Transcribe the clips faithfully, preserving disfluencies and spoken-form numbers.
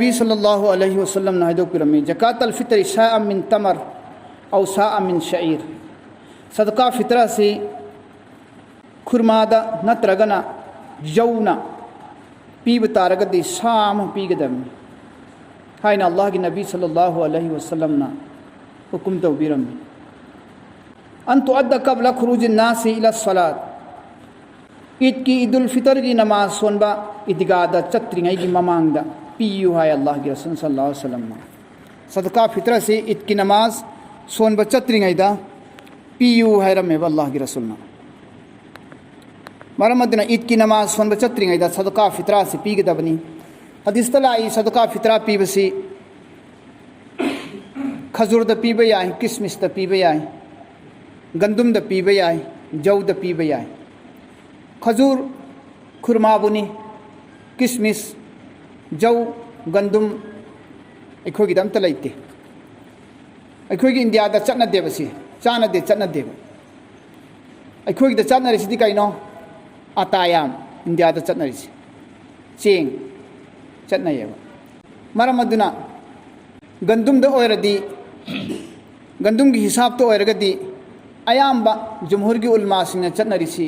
ꯅꯕꯤ ꯁꯜꯂꯜꯂꯥꯍꯨ ꯑꯂꯩꯍꯤ ꯋꯁꯜꯂꯝꯅ ꯍꯥꯏꯗꯣꯛꯄꯤꯔꯝꯃꯤ, "ꯖꯀꯥꯠ ꯑꯜ ꯐꯤꯇꯔ ꯁꯥ ꯑꯃꯤꯟ ꯇꯃꯔ ꯑꯧ ꯁꯥ ꯑꯃꯤꯟ ꯁꯥꯏꯔ"꯫ ꯁꯗꯀꯥ ꯐꯤꯇ꯭ꯔ ꯑꯁꯤ ꯈꯨꯔꯃꯥꯗ ꯅꯠꯇ꯭ꯔꯒꯅ ꯖꯧꯅ ꯄꯤꯕ ꯇꯥꯔꯒꯗꯤ ꯁꯥ ꯑꯃ ꯄꯤꯒꯗꯕꯅꯤ ꯍꯥꯏꯅ ꯑꯜꯂꯥꯍꯒꯤ ꯅꯕꯤ ꯁꯜꯂꯜꯂꯥꯍꯨ ꯑꯂꯩꯍꯤ ꯋꯁꯜꯂꯝꯅ ꯍꯨꯀꯨꯝ ꯇꯧꯕꯤꯔꯝꯃꯤ꯫ "ꯑꯟ ꯇꯨꯑꯗ ꯀꯕꯂ ꯈꯨꯔꯨꯖꯤꯟ ꯅꯥꯁꯤ ꯏꯂ ꯁꯂꯥꯠ"꯫ ꯏꯗꯀꯤ, ꯏꯗꯨꯜ ꯐꯤꯇꯔꯒꯤ ꯅꯃꯥꯖ ꯁꯣꯟꯕ ꯏꯗꯤꯒꯥꯗ ꯆꯠꯇ꯭ꯔꯤꯉꯩꯒꯤ ꯃꯃꯥꯡꯗ ꯄꯤꯌꯨ ꯍꯥꯏ ꯑꯜꯂꯥꯍꯒꯤ ꯔꯁꯨꯜ ꯁꯜꯂꯜꯂꯥꯍꯨ ꯑꯂꯩꯍꯤ ꯋꯁꯜꯂꯝꯅ꯫ ꯁꯗꯀꯥ ꯐꯤꯇ꯭ꯔ ꯑꯁꯤ ꯏꯗꯀꯤ ꯅꯃꯥꯖ ꯁꯣꯟꯕ ꯆꯠꯇ꯭ꯔꯤꯉꯩꯗ ꯄꯤꯌꯨ ꯍꯥꯏꯔꯝꯃꯦꯕ ꯑꯜꯂꯥꯍꯒꯤ ꯔꯁꯨꯜꯅ꯫ ꯃꯔꯝ ꯑꯗꯨꯅ ꯏꯗꯀꯤ ꯅꯃꯥꯖ ꯁꯣꯟꯕ ꯆꯠꯇ꯭ꯔꯤꯉꯩꯗ ꯁꯗꯀꯥ ꯐꯤꯇ꯭ꯔ ꯑꯁꯤ ꯄꯤꯒꯗꯕꯅꯤ꯫ ꯍꯗꯤꯁꯇ ꯂꯥꯛꯏ, ꯁꯗꯀꯥ ꯐꯤꯇ꯭ꯔ ꯄꯤꯕꯁꯤ ꯈꯖꯨꯔꯗ ꯄꯤꯕ ꯌꯥꯏ, ꯀꯤꯁꯃꯤꯁꯇ ꯄꯤꯕ ꯌꯥꯏ, ꯒꯟꯗꯨꯝꯗ ꯄꯤꯕ ꯌꯥꯏ, ꯖꯧꯗ ꯄꯤꯕ ꯌꯥꯏ꯫ ꯈꯖꯨꯔ ꯈꯨꯔꯃꯥꯕꯨꯅꯤ, ꯀꯤꯁꯃꯤꯁ, ꯖꯧ, ꯒꯟꯗꯨꯝ ꯑꯩꯈꯣꯏꯒꯤꯗ ꯑꯝꯇ ꯂꯩꯇꯦ꯫ ꯑꯩꯈꯣꯏꯒꯤ ꯏꯟꯗꯤꯌꯥꯗ ꯆꯠꯅꯗꯦꯕ ꯁꯤ, ꯆꯥꯅꯗꯦ, ꯆꯠꯅꯗꯦꯕ꯫ ꯑꯩꯈꯣꯏꯒꯤꯗ ꯆꯠꯅꯔꯤꯁꯤꯗꯤ ꯀꯩꯅꯣ? ꯑꯇꯥꯌꯥꯝ, ꯏꯟꯗꯤꯌꯥꯗ ꯆꯠꯅꯔꯤꯁꯤ꯫ ꯆꯦꯡ ꯆꯠꯅꯩꯌꯦꯕ꯫ ꯃꯔꯝ ꯑꯗꯨꯅ ꯒꯟꯗꯨꯝꯗ ꯑꯣꯏꯔꯗꯤ, ꯒꯟꯗꯨꯝꯒꯤ ꯍꯤꯁꯥꯞꯇ ꯑꯣꯏꯔꯒꯗꯤ ꯑꯌꯥꯝꯕ ꯖꯨꯝꯍꯨꯔꯒꯤ ꯎꯂꯃꯥꯁꯤꯡꯅ ꯆꯠꯅꯔꯤꯁꯤ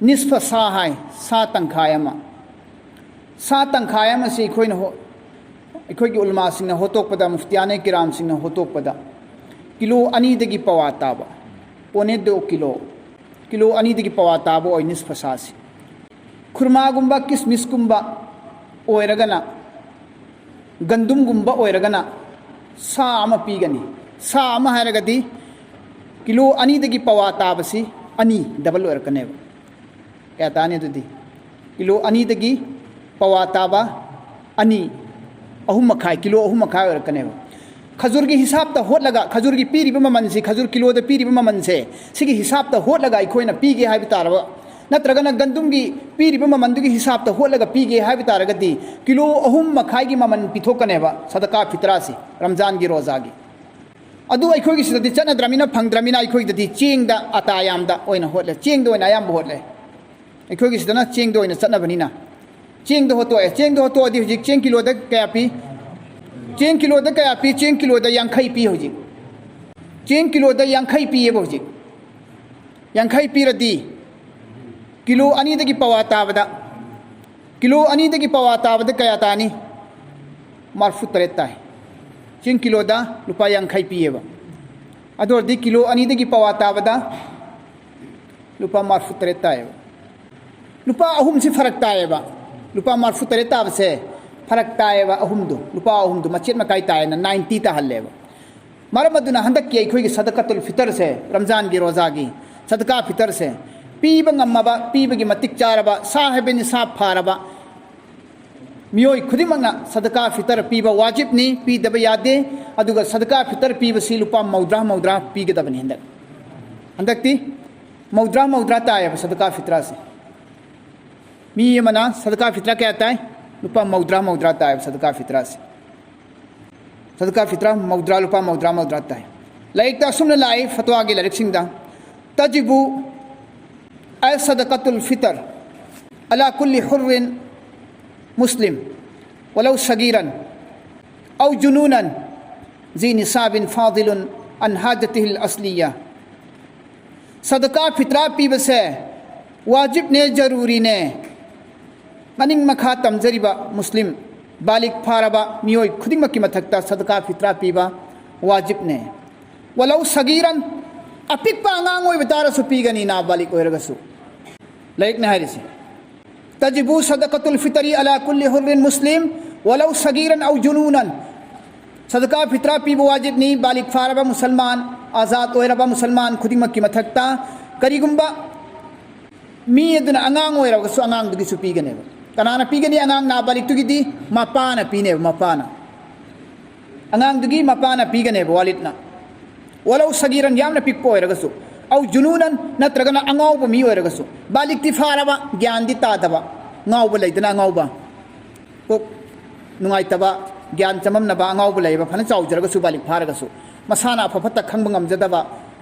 ꯅꯤꯁꯐ ꯁꯥ ꯍꯥꯏ, ꯁꯥ ꯇꯪꯈꯥꯏ ꯑꯃ꯫ ꯁꯥ ꯇꯪꯈꯥꯏ ꯑꯃꯁꯤ ꯑꯩꯈꯣꯏꯅ ꯍꯣ-, ꯑꯩꯈꯣꯏꯒꯤ ꯎꯂꯃꯥꯁꯤꯡꯅ ꯍꯣꯠꯇꯣꯛꯄꯗ, ꯃꯨꯐꯇꯤꯌꯥꯅꯦ ꯀꯤꯔꯥꯝꯁꯤꯡꯅ ꯍꯣꯠꯇꯣꯛꯄꯗ, ꯀꯤꯂꯣ ꯑꯅꯤꯗꯒꯤ ꯄꯋꯥ ꯇꯥꯕ, ꯄꯣꯅꯦ ꯗꯣ ꯀꯤꯂꯣ, ꯀꯤꯂꯣ ꯑꯅꯤꯗꯒꯤ ꯄꯋꯥ ꯇꯥꯕ ꯑꯣꯏ ꯅꯤꯁꯐ ꯁꯥꯁꯤ꯫ ꯈꯨꯔꯃꯥꯒꯨꯝꯕ, ꯀꯤꯁꯃꯤꯁꯀꯨꯝꯕ ꯑꯣꯏꯔꯒꯅ, ꯒꯟꯗꯨꯝꯒꯨꯝꯕ ꯑꯣꯏꯔꯒꯅ ꯁꯥ ꯑꯃ ꯄꯤꯒꯅꯤ꯫ ꯁꯥ ꯑꯃ ꯍꯥꯏꯔꯒꯗꯤ ꯀꯤꯂꯣ ꯑꯅꯤꯗꯒꯤ ꯄꯋꯥ ꯇꯥꯕꯁꯤ ꯑꯅꯤ, ꯗꯕꯜ ꯑꯣꯏꯔꯛꯀꯅꯦꯕ꯫ ꯀꯌꯥ ꯇꯥꯅꯤ ꯑꯗꯨꯗꯤ? ꯀꯤꯂꯣ ꯑꯅꯤꯗꯒꯤ ꯄꯋꯥ ꯇꯥꯕ ꯑꯅꯤ, ꯑꯍꯨꯝ ꯃꯈꯥꯏ, ꯀꯤꯂꯣ ꯑꯍꯨꯝ ꯃꯈꯥꯏ ꯑꯣꯏꯔꯛꯀꯅꯦꯕ꯫ ꯈꯖꯨꯔꯒꯤ ꯍꯤꯁꯥꯞꯇ ꯍꯣꯠꯂꯒ, ꯈꯖꯨꯔꯒꯤ ꯄꯤꯔꯤꯕ ꯃꯃꯜꯁꯤ, ꯈꯖꯨꯔ ꯀꯤꯂꯣꯗ ꯄꯤꯔꯤꯕ ꯃꯃꯜꯁꯦ, ꯁꯤꯒꯤ ꯍꯤꯁꯥꯞꯇ ꯍꯣꯠꯂꯒ ꯑꯩꯈꯣꯏꯅ ꯄꯤꯒꯦ ꯍꯥꯏꯕ ꯇꯥꯔꯕ, ꯅꯠꯇ꯭ꯔꯒꯅ ꯒꯟꯗꯨꯝꯒꯤ ꯄꯤꯔꯤꯕ ꯃꯃꯜꯗꯨꯒꯤ ꯍꯤꯁꯥꯞꯇ ꯍꯣꯠꯂꯒ ꯄꯤꯒꯦ ꯍꯥꯏꯕ ꯇꯥꯔꯒꯗꯤ, ꯀꯤꯂꯣ ꯑꯍꯨꯝ ꯃꯈꯥꯏꯒꯤ ꯃꯃꯜ ꯄꯤꯊꯣꯛꯀꯅꯦꯕ ꯁꯗꯀꯥ ꯐꯤꯇ꯭ꯔꯥꯁꯤ, ꯔꯝꯖꯥꯟꯒꯤ ꯔꯣꯖꯥꯒꯤ꯫ ꯑꯗꯨ ꯑꯩꯈꯣꯏꯒꯤ ꯁꯤꯗꯗꯤ ꯆꯠꯅꯗ꯭ꯔꯃꯤꯅ, ꯐꯪꯗ꯭ꯔꯃꯤꯅ, ꯑꯩꯈꯣꯏꯗꯗꯤ ꯆꯦꯡꯗ, ꯑꯇꯥ ꯌꯥꯝꯗ ꯑꯣꯏꯅ ꯍꯣꯠꯂꯦ, ꯆꯦꯡꯗ ꯑꯣꯏꯅ ꯑꯌꯥꯝꯕ ꯍꯣꯠꯂꯦ꯫ ꯑꯩꯈꯣꯏꯒꯤ ꯁꯤꯗꯅ ꯆꯦꯡꯗ ꯑꯣꯏꯅ ꯆꯠꯅꯕꯅꯤꯅ꯫ ꯆꯦꯡꯗ ꯍꯣꯠꯇꯣꯛꯑꯦ꯫ ꯆꯦꯡꯗ ꯍꯣꯠꯇꯣꯛꯑꯗꯤ ꯍꯧꯖꯤꯛ ꯆꯦꯡ ꯀꯤꯂꯣꯗ ꯀꯌꯥ ꯄꯤ? ꯆꯦꯡ ꯀꯤꯂꯣꯗ ꯀꯌꯥ ꯄꯤ? ꯆꯦꯡ ꯀꯤꯂꯣꯗ ꯌꯥꯡꯈꯩ ꯄꯤ ꯍꯧꯖꯤꯛ꯫ ꯆꯦꯡ ꯀꯤꯂꯣꯗ ꯌꯥꯡꯈꯩ ꯄꯤꯌꯦꯕ ꯍꯧꯖꯤꯛ꯫ ꯌꯥꯡꯈꯩ ꯄꯤꯔꯗꯤ ꯀꯤꯂꯣ ꯑꯅꯤꯗꯒꯤ ꯄꯋꯥ ꯇꯥꯕꯗ, ꯀꯤꯂꯣ ꯑꯅꯤꯗꯒꯤ ꯄꯋꯥ ꯇꯥꯕꯗ ꯀꯌꯥ ꯇꯥꯅꯤ? ꯃꯔꯐꯨ ꯇꯔꯦꯠ ꯇꯥꯏ꯫ ꯆꯦꯡ ꯀꯤꯂꯣꯗ ꯂꯨꯄꯥ ꯌꯥꯡꯈꯩ ꯄꯤꯌꯦꯕ꯫ ꯑꯗꯨ ꯑꯣꯏꯔꯗꯤ ꯀꯤꯂꯣ ꯑꯅꯤꯗꯒꯤ ꯄꯋꯥ ꯇꯥꯕꯗ ꯂꯨꯄꯥ ꯃꯔꯐꯨ ꯇꯔꯦꯠ ꯇꯥꯏꯌꯦꯕ꯫ ꯂꯨꯄꯥ ꯑꯍꯨꯝꯁꯤ ꯐꯔꯛ ꯇꯥꯏꯌꯦꯕ꯫ ꯂꯨꯄꯥ ꯃꯔꯐꯨ ꯇꯔꯦꯠ ꯇꯥꯕꯁꯦ ꯐꯔꯛ ꯇꯥꯏꯌꯦꯕ꯫ ꯑꯍꯨꯝꯗꯨ, ꯂꯨꯄꯥ ꯑꯍꯨꯝꯗꯨ ꯃꯆꯦꯠ ꯃꯀꯥꯏ ꯇꯥꯏꯌꯦꯅ ꯅꯥꯏꯟꯇꯤ ꯇꯥꯍꯜꯂꯦꯕ꯫ ꯃꯔꯝ ꯑꯗꯨꯅ ꯍꯟꯗꯛꯀꯤ ꯑꯩꯈꯣꯏꯒꯤ ꯁꯗꯀꯥꯇꯨꯜ ꯐꯤꯇꯔꯁꯦ, ꯔꯝꯖꯥꯟꯒꯤ, ꯔꯣꯖꯥꯒꯤ ꯁꯗꯀꯥ ꯐꯤꯇꯔꯁꯦ ꯄꯤꯕ ꯉꯝꯃꯕ, ꯄꯤꯕꯒꯤ ꯃꯇꯤꯛ ꯆꯥꯔꯕ, ꯁꯥ ꯍꯥꯏꯕ ꯅꯤꯁꯥ ꯐꯥꯔꯕ ꯃꯤꯑꯣꯏ ꯈꯨꯗꯤꯡꯃꯛꯅ ꯁꯗꯀꯥ ꯐꯤꯇꯔ ꯄꯤꯕ ꯋꯥꯖꯤꯕꯅꯤ, ꯄꯤꯗꯕ ꯌꯥꯗꯦ꯫ ꯑꯗꯨꯒ ꯁꯗꯀꯥ ꯐꯤꯇꯔ ꯄꯤꯕꯁꯤ ꯂꯨꯄꯥ ꯃꯧꯗ꯭ꯔꯥ ꯃꯧꯗ꯭ꯔꯥ ꯄꯤꯒꯗꯕꯅꯤ꯫ ꯍꯟꯗꯛ, ꯍꯟꯗꯛꯇꯤ ꯃꯧꯗ꯭ꯔꯥ ꯃꯧꯗ꯭ꯔꯥ ꯇꯥꯏꯌꯦꯕ ꯁꯗꯀꯥ ꯐꯤꯇ꯭ꯔꯥꯁꯦ꯫ ꯃꯤ ꯑꯃꯅ ꯁꯗꯀꯥ ꯐꯤꯇ꯭ꯔꯥ ꯀꯌꯥ ꯇꯥꯏ? ꯂꯨꯄꯥ ꯃꯧꯗ꯭ꯔꯥ ꯃꯧꯗ꯭ꯔꯥ ꯇꯥꯏꯌꯦꯕ ꯁꯗꯀꯥ ꯐꯤꯇ꯭ꯔꯥꯁꯦ꯫ ꯁꯗꯀꯥ ꯐꯤꯇ꯭ꯔꯥ ꯃꯧꯗ꯭ꯔꯥ، ꯂꯨꯄꯥ ꯃꯧꯗ꯭ꯔꯥ ꯃꯧꯗ꯭ꯔꯥ ꯇꯥꯏ꯫ ꯂꯥꯏꯔꯤꯛꯇ ꯑꯁꯨꯝꯅ ꯂꯥꯛꯏ, ꯐꯇꯋꯥꯒꯤ ꯂꯥꯏꯔꯤꯛꯁꯤꯡꯗ: "تجب الصدقة الفطر على كل حر مسلم ولو صغيرا أو جنونا ذي نصاب فاضل عن حاجته الأصلية." ꯁꯗꯀꯥ ꯐꯤꯇ꯭ꯔꯥ ꯄꯤꯕꯁꯦ ꯋꯥꯖꯤꯕꯅꯦ, ꯖꯔꯨꯔꯤꯅꯦ꯫ ꯃꯅꯤꯡ ꯃꯈꯥ ꯇꯝꯖꯔꯤꯕ ꯃꯨꯁꯂꯤꯝ ꯕꯥꯂꯤꯒ ꯐꯥꯔꯕ ꯃꯤꯑꯣꯏ ꯈꯨꯗꯤꯡꯃꯛꯀꯤ ꯃꯊꯛꯇ ꯁꯗꯀꯥ ꯐꯤꯇ꯭ꯔꯥ ꯄꯤꯕ ꯋꯥꯖꯤꯕꯅꯦ꯫ ولو صغيرا, ꯑꯄꯤꯛꯄ ꯑꯉꯥꯡ ꯑꯣꯏꯕ ꯇꯥꯔꯁꯨ ꯄꯤꯒꯅꯤ, ꯅꯥꯕꯥꯂꯤꯒ ꯑꯣꯏꯔꯒꯁꯨ꯫ ꯂꯥꯏꯔꯤꯛꯅ ꯍꯥꯏꯔꯤꯁꯦ, "تجب صدقة الفطر على كل حر مسلم ولو صغيرا أو جنونا." ꯁꯗꯀꯥ ꯐꯤꯇ꯭ꯔꯥ ꯄꯤꯕ ꯋꯥꯖꯤꯕꯅꯤ ꯕꯥꯂꯤꯒ ꯐꯥꯔꯕ ꯃꯨꯁꯜꯃꯥꯟ, ꯑꯥꯖꯥꯗ ꯑꯣꯏꯔꯕ ꯃꯨꯁꯜꯃꯥꯟ ꯈꯨꯗꯤꯡꯃꯛꯀꯤ ꯃꯊꯛꯇ꯫ ꯀꯔꯤꯒꯨꯝꯕ ꯃꯤ ꯑꯗꯨꯅ ꯑꯉꯥꯡ ꯑꯣꯏꯔꯒꯁꯨ ꯑꯉꯥꯡꯗꯨꯒꯤꯁꯨ ꯄꯤꯒꯅꯦꯕ꯫ ꯀꯅꯥꯅ ꯄꯤꯒꯅꯤ? ꯑꯉꯥꯡ ꯅꯥꯕꯥꯂꯤꯒꯇꯨꯒꯤꯗꯤ ꯃꯄꯥꯅ ꯄꯤꯅꯦꯕ, ꯃꯄꯥꯅ꯫ ꯑꯉꯥꯡꯗꯨꯒꯤ ꯃꯄꯥꯅ ꯄꯤꯒꯅꯦꯕ, ꯋꯥꯂꯤꯗꯅ꯫ ولو صغيرا, ꯌꯥꯝꯅ ꯄꯤꯛꯄ ꯑꯣꯏꯔꯒꯁꯨ꯫ أو جنونا, ꯅꯠꯇ꯭ꯔꯒꯅ ꯑꯉꯥꯎꯕ ꯃꯤ ꯑꯣꯏꯔꯒꯁꯨ꯫ ꯕꯥꯂꯤꯒꯇꯤ ꯐꯥꯔꯕ, ꯒ꯭ꯌꯥꯟꯗꯤ ꯇꯥꯗꯕ꯫ ꯉꯥꯎꯕ ꯂꯩꯗꯅ, ꯑꯉꯥꯎꯕ꯫ ꯀꯣꯛ ꯅꯨꯡꯉꯥꯏꯇꯕ, ꯒ꯭ꯌꯥꯟ ꯆꯃꯝꯅꯕ ꯑꯉꯥꯎꯕ ꯂꯩꯌꯦꯕ, ꯐꯅ ꯆꯥꯎꯖꯔꯒꯁꯨ, ꯕꯥꯂꯤꯒ ꯐꯥꯔꯒꯁꯨ꯫ ꯃꯁꯥꯅ ꯑꯐ ꯐꯠꯇ ꯈꯪꯕ ꯉꯝꯖꯗꯕ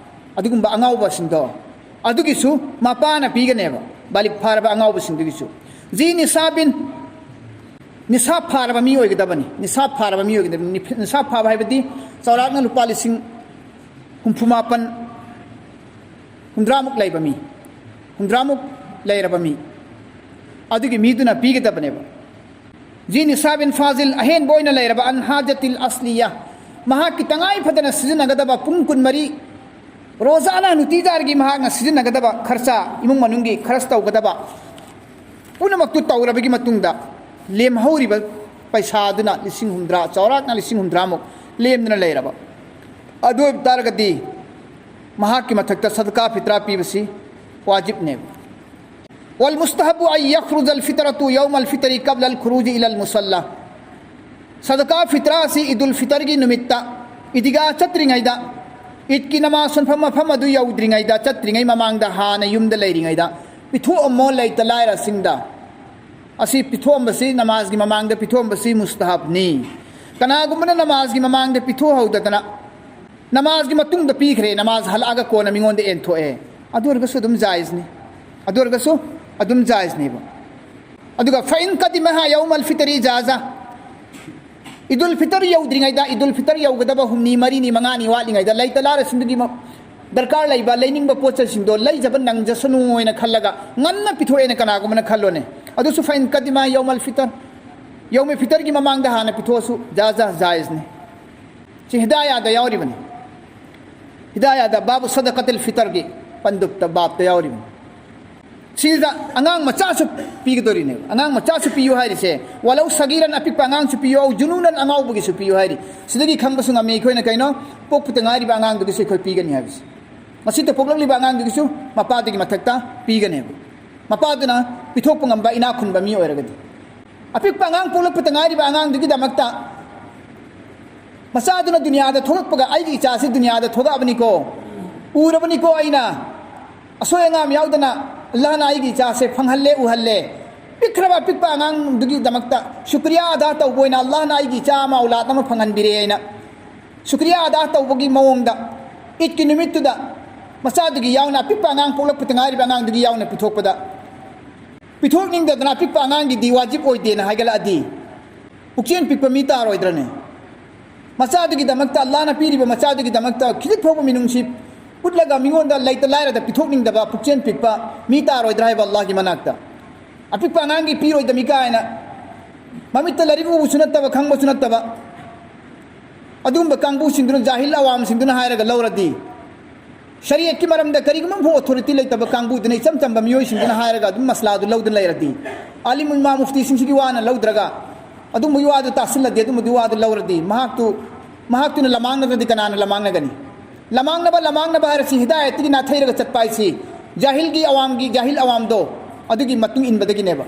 ꯑꯗꯨꯒꯨꯝꯕ ꯑꯉꯥꯎꯕꯁꯤꯡꯗꯣ, ꯑꯗꯨꯒꯤꯁꯨ ꯃꯄꯥꯅ ꯄꯤꯒꯅꯦꯕ, ꯕꯥꯂꯤꯒ ꯐꯥꯔꯕ ꯑꯉꯥꯎꯕꯁꯤꯡꯗꯨꯒꯤꯁꯨ꯫ ذي نصاب, ꯅꯤꯁꯥ ꯐꯥꯔꯕ ꯃꯤ ꯑꯣꯏꯒꯗꯕꯅꯤ꯫ ꯅꯤꯁꯥ ꯐꯥꯔꯕ ꯃꯤ ꯑꯣꯏꯒꯗꯕꯅꯤ꯫ ꯅꯤꯐ-, ꯅꯤꯁꯥ ꯐꯥꯕ ꯍꯥꯏꯕꯗꯤ ꯆꯥꯎꯔꯥꯛꯅ ꯂꯨꯄꯥ ꯂꯤꯁꯤꯡ ꯍꯨꯝꯐꯨ ꯃꯥꯄꯟ, ꯍꯨꯝꯗ꯭ꯔꯥꯃꯨꯛ ꯂꯩꯕ ꯃꯤ, ꯍꯨꯝꯗ꯭ꯔꯥꯃꯨꯛ ꯂꯩꯔꯕ ꯃꯤ, ꯑꯗꯨꯒꯤ ꯃꯤꯗꯨꯅ ꯄꯤꯒꯗꯕꯅꯦꯕ꯫ ꯖꯤ ꯅꯤꯁꯥꯕꯤꯟ ꯐꯥꯖꯤꯜ, ꯑꯍꯦꯟꯕ ꯑꯣꯏꯅ ꯂꯩꯔꯕ ꯑꯟ ꯍꯥꯖꯇꯤꯜ ꯑꯁꯂꯤꯌꯥ, ꯃꯍꯥꯛꯀꯤ ꯇꯉꯥꯏ ꯐꯗꯅ ꯁꯤꯖꯤꯟꯅꯒꯗꯕ ꯄꯨꯡ ꯀꯨꯟꯃꯔꯤ, ꯔꯣꯖꯥꯅ ꯅꯨꯇꯤꯖꯥꯔꯒꯤ ꯃꯍꯥꯛꯅ ꯁꯤꯖꯤꯟꯅꯒꯗꯕ ꯈꯔꯆꯥ, ꯏꯃꯨꯡ ꯃꯅꯨꯡꯒꯤ ꯈꯔꯆ ꯇꯧꯒꯗꯕ ꯄꯨꯝꯅꯃꯛꯇꯨ ꯇꯧꯔꯕꯒꯤ ꯃꯇꯨꯡꯗ ꯂꯦꯝꯍꯧꯔꯤꯕ ꯄꯩꯁꯥꯗꯨꯅ ꯂꯤꯁꯤꯡ ꯍꯨꯝꯗ꯭ꯔꯥ, ꯆꯥꯎꯔꯥꯛꯅ ꯂꯤꯁꯤꯡ ꯍꯨꯝꯗ꯭ꯔꯥꯃꯨꯛ ꯂꯦꯝꯗꯨꯅ ꯂꯩꯔꯕ, ꯑꯗꯨ ꯑꯣꯏꯕ ꯇꯥꯔꯒꯗꯤ ꯃꯍꯥꯛꯀꯤ ꯃꯊꯛꯇ ꯁꯗꯀꯥ ꯐꯤꯇ꯭ꯔꯥ ꯄꯤꯕꯁꯤ ꯋꯥꯖꯤꯕꯅꯦꯕ꯫ والمستحب أن يخرج الفطرة يوم الفطر قبل الخروج إلى المصلى. ꯁꯗꯀꯥ ꯐꯤꯇ꯭ꯔꯥ ꯑꯁꯤ ꯏꯗꯨꯜ ꯐꯤꯇꯔꯒꯤ ꯅꯨꯃꯤꯠꯇ ꯏꯗꯤꯒꯥ ꯆꯠꯇ꯭ꯔꯤꯉꯩꯗ, ꯏꯗꯀꯤ ꯅꯃꯥꯖ ꯁꯣꯟꯐꯝ ꯃꯐꯝ ꯑꯗꯨ ꯌꯧꯗ꯭ꯔꯤꯉꯩꯗ, ꯆꯠꯇ꯭ꯔꯤꯉꯩ ꯃꯃꯥꯡꯗ, ꯍꯥꯟꯅ ꯌꯨꯝꯗ ꯂꯩꯔꯤꯉꯩꯗ ꯄꯤꯊꯣꯛꯑꯝꯃꯣ ꯂꯩꯇ ꯂꯥꯏꯔꯁꯤꯡꯗ꯫ ꯑꯁꯤ ꯄꯤꯊꯣꯛꯑꯝꯕꯁꯤ ꯅꯃꯥꯖꯒꯤ ꯃꯃꯥꯡꯗ ꯄꯤꯊꯣꯛꯑꯝꯕꯁꯤ ꯃꯨꯁꯇꯍꯥꯕꯅꯤ꯫ ꯀꯅꯥꯒꯨꯝꯕꯅ ꯅꯃꯥꯖꯒꯤ ꯃꯃꯥꯡꯗ ꯄꯤꯊꯣꯛꯍꯧꯗꯗꯅ ꯅꯃꯥꯖꯒꯤ ꯃꯇꯨꯡꯗ ꯄꯤꯈ꯭ꯔꯦ, ꯅꯃꯥꯖ ꯍꯜꯂꯛꯑꯒ ꯀꯣꯟꯅ ꯃꯤꯉꯣꯟꯗ ꯑꯦꯟꯊꯣꯛꯑꯦ, ꯑꯗꯨ ꯑꯣꯏꯔꯒꯁꯨ ꯑꯗꯨꯝ ꯖꯥꯏꯖꯅꯤ꯫ ꯑꯗꯨ ꯑꯣꯏꯔꯒꯁꯨ ꯑꯗꯨꯝ ꯖꯥꯏꯖꯅꯦꯕ꯫ ꯑꯗꯨꯒ فإن قدمها يوم الفطر جاز. ꯏꯗꯨꯜ ꯐꯤꯇꯔ ꯌꯧꯗ꯭ꯔꯤꯉꯩꯗ, ꯏꯗꯨꯜ ꯐꯤꯇꯔ ꯌꯧꯒꯗꯕ ꯍꯨꯝꯅꯤ, ꯃꯔꯤꯅꯤ, ꯃꯉꯥꯅꯤ ꯋꯥꯠꯂꯤꯉꯩꯗ ꯂꯩꯇ ꯂꯥꯏꯔꯁꯤꯡꯗꯨꯒꯤ ꯃ-, ꯗꯔꯀꯥꯔ ꯂꯩꯕ, ꯂꯩꯅꯤꯡꯕ ꯄꯣꯠ ꯆꯩꯁꯤꯡꯗꯣ ꯂꯩꯖꯕ ꯅꯪꯖꯁꯅꯨ ꯍꯥꯏꯅ ꯈꯜꯂꯒ ꯉꯟꯅ ꯄꯤꯊꯣꯛꯑꯦꯅ ꯀꯅꯥꯒꯨꯝꯕꯅ ꯈꯜꯂꯣꯅꯦ꯫ ꯑꯗꯨꯁꯨ فإن قدمها يوم الفطر, ꯌꯧꯃꯦ ꯐꯤꯇꯔꯒꯤ ꯃꯃꯥꯡꯗ ꯍꯥꯟꯅ ꯄꯤꯊꯣꯛꯑꯁꯨ ꯖꯥꯖ ꯖꯥꯏꯖꯅꯤ꯫ ꯁꯤ ꯍꯤꯗꯥꯌꯥꯗ ꯌꯥꯎꯔꯤꯕꯅꯤ꯫ ꯍꯤꯗꯥꯌꯥꯗ ꯕꯥꯕꯨ ꯁꯗꯀꯇꯤꯜ ꯐꯤꯇꯔꯒꯤ ꯄꯟꯗꯨꯞꯇ ꯕꯥꯞꯇ ꯌꯥꯎꯔꯤꯕꯅꯤ꯫ ꯁꯤꯗ ꯑꯉꯥꯡ ꯃꯆꯥꯁꯨ ꯄꯤꯒꯗꯧꯔꯤꯅꯦꯕ꯫ ꯑꯉꯥꯡ ꯃꯆꯥꯁꯨ ꯄꯤꯌꯨ ꯍꯥꯏꯔꯤꯁꯦ, ولو صغيرا, ꯑꯄꯤꯛꯄ ꯑꯉꯥꯡꯁꯨ ꯄꯤꯌꯨ, أو جنونا, ꯑꯉꯥꯎꯕꯒꯤꯁꯨ ꯄꯤꯌꯨ ꯍꯥꯏꯔꯤ꯫ ꯁꯤꯗꯒꯤ ꯈꯪꯕꯁꯨ ꯉꯝꯃꯤ ꯑꯩꯈꯣꯏꯅ ꯀꯩꯅꯣ, ꯄꯣꯛꯄꯇ ꯉꯥꯏꯔꯤꯕ ꯑꯉꯥꯡꯗꯨꯒꯤꯁꯨ ꯑꯩꯈꯣꯏ ꯄꯤꯒꯅꯤ ꯍꯥꯏꯕꯁꯦ꯫ ꯉꯁꯤꯇ ꯄꯣꯛꯂꯛꯂꯤꯕ ꯑꯉꯥꯡꯗꯨꯒꯤꯁꯨ ꯃꯄꯥꯗꯒꯤ ꯃꯊꯛꯇ ꯄꯤꯒꯅꯦꯕ꯫ ꯃꯄꯥꯗꯨꯅ ꯄꯤꯊꯣꯛꯄ ꯉꯝꯕ ꯏꯅꯥꯛ ꯈꯨꯟꯕ ꯃꯤ ꯑꯣꯏꯔꯒꯗꯤ꯫ ꯑꯄꯤꯛꯄ ꯑꯉꯥꯡ ꯄꯣꯛꯂꯛꯄꯇ ꯉꯥꯏꯔꯤꯕ ꯑꯉꯥꯡꯗꯨꯒꯤꯗꯃꯛꯇ ꯃꯆꯥꯗꯨꯅ ꯗꯨꯅꯤꯌꯥꯗ ꯊꯣꯛꯂꯛꯄꯒ, "ꯑꯩꯒꯤ ꯏꯆꯥꯁꯤ ꯗꯨꯅꯤꯌꯥꯗ ꯊꯣꯛꯂꯛꯑꯕꯅꯤꯀꯣ, ꯎꯔꯕꯅꯤꯀꯣ ꯑꯩꯅ, ꯑꯁꯣꯏ ꯑꯉꯥꯝ ꯌꯥꯎꯗꯅ ꯑꯜꯂꯥꯍꯅ ꯑꯩꯒꯤ ꯏꯆꯥꯁꯦ ꯐꯪꯍꯜꯂꯦ, ꯎꯍꯜꯂꯦ"꯫ ꯄꯤꯛꯈ꯭ꯔꯕ ꯑꯄꯤꯛꯄ ꯑꯉꯥꯡꯗꯨꯒꯤꯗꯃꯛꯇ ꯁꯨꯀ꯭ꯔꯤꯌꯥ ꯑꯗꯥ ꯇꯧꯕ ꯑꯣꯏꯅ, "ꯑꯜꯂꯥꯍꯅ ꯑꯩꯒꯤ ꯏꯆꯥ ꯑꯃ ꯑꯧꯂꯥꯗ ꯑꯃ ꯐꯪꯍꯟꯕꯤꯔꯦ" ꯍꯥꯏꯅ ꯁꯨꯀ꯭ꯔꯤꯌꯥ ꯑꯗꯥ ꯇꯧꯕꯒꯤ ꯃꯑꯣꯡꯗ ꯏꯗꯀꯤ ꯅꯨꯃꯤꯠꯇꯨꯗ ꯃꯆꯥꯗꯨꯒꯤ ꯌꯥꯎꯅ, ꯑꯄꯤꯛꯄ ꯑꯉꯥꯡ ꯄꯣꯛꯂꯛꯄꯗ ꯉꯥꯏꯔꯤꯕ ꯑꯉꯥꯡꯗꯨꯒꯤ ꯌꯥꯎꯅ ꯄꯤꯊꯣꯛꯄꯗ ꯄꯤꯊꯣꯛꯅꯤꯡꯗꯗꯅ ꯑꯄꯤꯛꯄ ꯑꯉꯥꯡꯒꯤꯗꯤ ꯋꯥꯖꯤꯕ ꯑꯣꯏꯗꯦꯅ ꯍꯥꯏꯒꯠꯂꯛꯑꯗꯤ, ꯄꯨꯛꯆꯦꯜ ꯄꯤꯛꯄ ꯃꯤ ꯇꯥꯔꯣꯏꯗ꯭ꯔꯅꯦ? ꯃꯆꯥꯗꯨꯒꯤꯗꯃꯛꯇ, ꯑꯜꯂꯥꯍꯅ ꯄꯤꯔꯤꯕ ꯃꯆꯥꯗꯨꯒꯤꯗꯃꯛꯇ ꯈꯤꯖꯤꯛ ꯐꯥꯎꯕ ꯃꯤꯅꯨꯡꯁꯤ ꯎꯠꯂꯒ ꯃꯤꯉꯣꯟꯗ ꯂꯩꯇ ꯂꯥꯏꯔꯗ ꯄꯤꯊꯣꯛꯅꯤꯡꯗꯕ ꯄꯨꯛꯆꯦꯜ ꯄꯤꯛꯄ ꯃꯤ ꯇꯥꯔꯣꯏꯗ꯭ꯔꯥ ꯍꯥꯏꯕ ꯑꯜꯂꯥꯍꯒꯤ ꯃꯅꯥꯛꯇ? ꯑꯄꯤꯛꯄ ꯑꯉꯥꯡꯒꯤ ꯄꯤꯔꯣꯏꯗꯃꯤ ꯀꯥꯏꯅ, ꯃꯃꯤꯠꯇ ꯂꯥꯏꯔꯤꯛ ꯎꯕꯁꯨ ꯅꯠꯇꯕ, ꯈꯪꯕꯁꯨ ꯅꯠꯇꯕ, ꯑꯗꯨꯒꯨꯝꯕ ꯀꯥꯡꯕꯨꯁꯤꯡꯗꯨꯅ, ꯖꯥꯍꯤꯜ ꯑꯋꯥꯝꯁꯤꯡꯗꯨꯅ ꯍꯥꯏꯔꯒ ꯂꯧꯔꯗꯤ, ꯁꯔꯤꯌꯠꯀꯤ ꯃꯔꯝꯗ ꯀꯔꯤꯒꯨꯝꯕ ꯑꯃꯐꯥꯎ ꯑꯣꯊꯣꯔꯤꯇꯤ ꯂꯩꯇꯕ ꯀꯥꯡꯕꯨꯗꯨꯅ, ꯏꯆꯝ ꯆꯝꯕ ꯃꯤꯑꯣꯏꯁꯤꯡꯗꯨꯅ ꯍꯥꯏꯔꯒ ꯑꯗꯨꯝ ꯃꯁꯂꯥꯗꯨ ꯂꯧꯗꯨꯅ ꯂꯩꯔꯗꯤ, ꯑꯥꯂꯤꯝ ꯎꯂꯃꯥ ꯃꯨꯐꯇꯤꯁꯤꯡꯁꯤꯒꯤ ꯋꯥꯅ ꯂꯧꯗ꯭ꯔꯒ, ꯑꯗꯨꯝꯕꯒꯤ ꯋꯥꯗꯨ ꯇꯥꯁꯤꯜꯂꯗꯤ, ꯑꯗꯨꯝꯕꯒꯤ ꯋꯥꯗꯨ ꯂꯧꯔꯗꯤ, ꯃꯍꯥꯛꯇꯨ, ꯃꯍꯥꯛꯇꯨꯅ ꯂꯃꯥꯡꯅꯗ꯭ꯔꯗꯤ ꯀꯅꯥꯅ ꯂꯃꯥꯡꯅꯒꯅꯤ? ꯂꯃꯥꯡꯅꯕ, ꯂꯃꯥꯡꯅꯕ ꯍꯥꯏꯔꯁꯤ ꯍꯤꯗꯥꯌꯠꯇꯒꯤ ꯅꯥꯊꯩꯔꯒ ꯆꯠꯄ ꯍꯥꯏꯁꯤ ꯖꯥꯍꯤꯜꯒꯤ ꯑꯋꯥꯝꯒꯤ, ꯖꯥꯍꯤꯜ ꯑꯋꯥꯝꯗꯣ ꯑꯗꯨꯒꯤ ꯃꯇꯨꯡ ꯏꯟꯕꯗꯒꯤꯅꯦꯕ꯫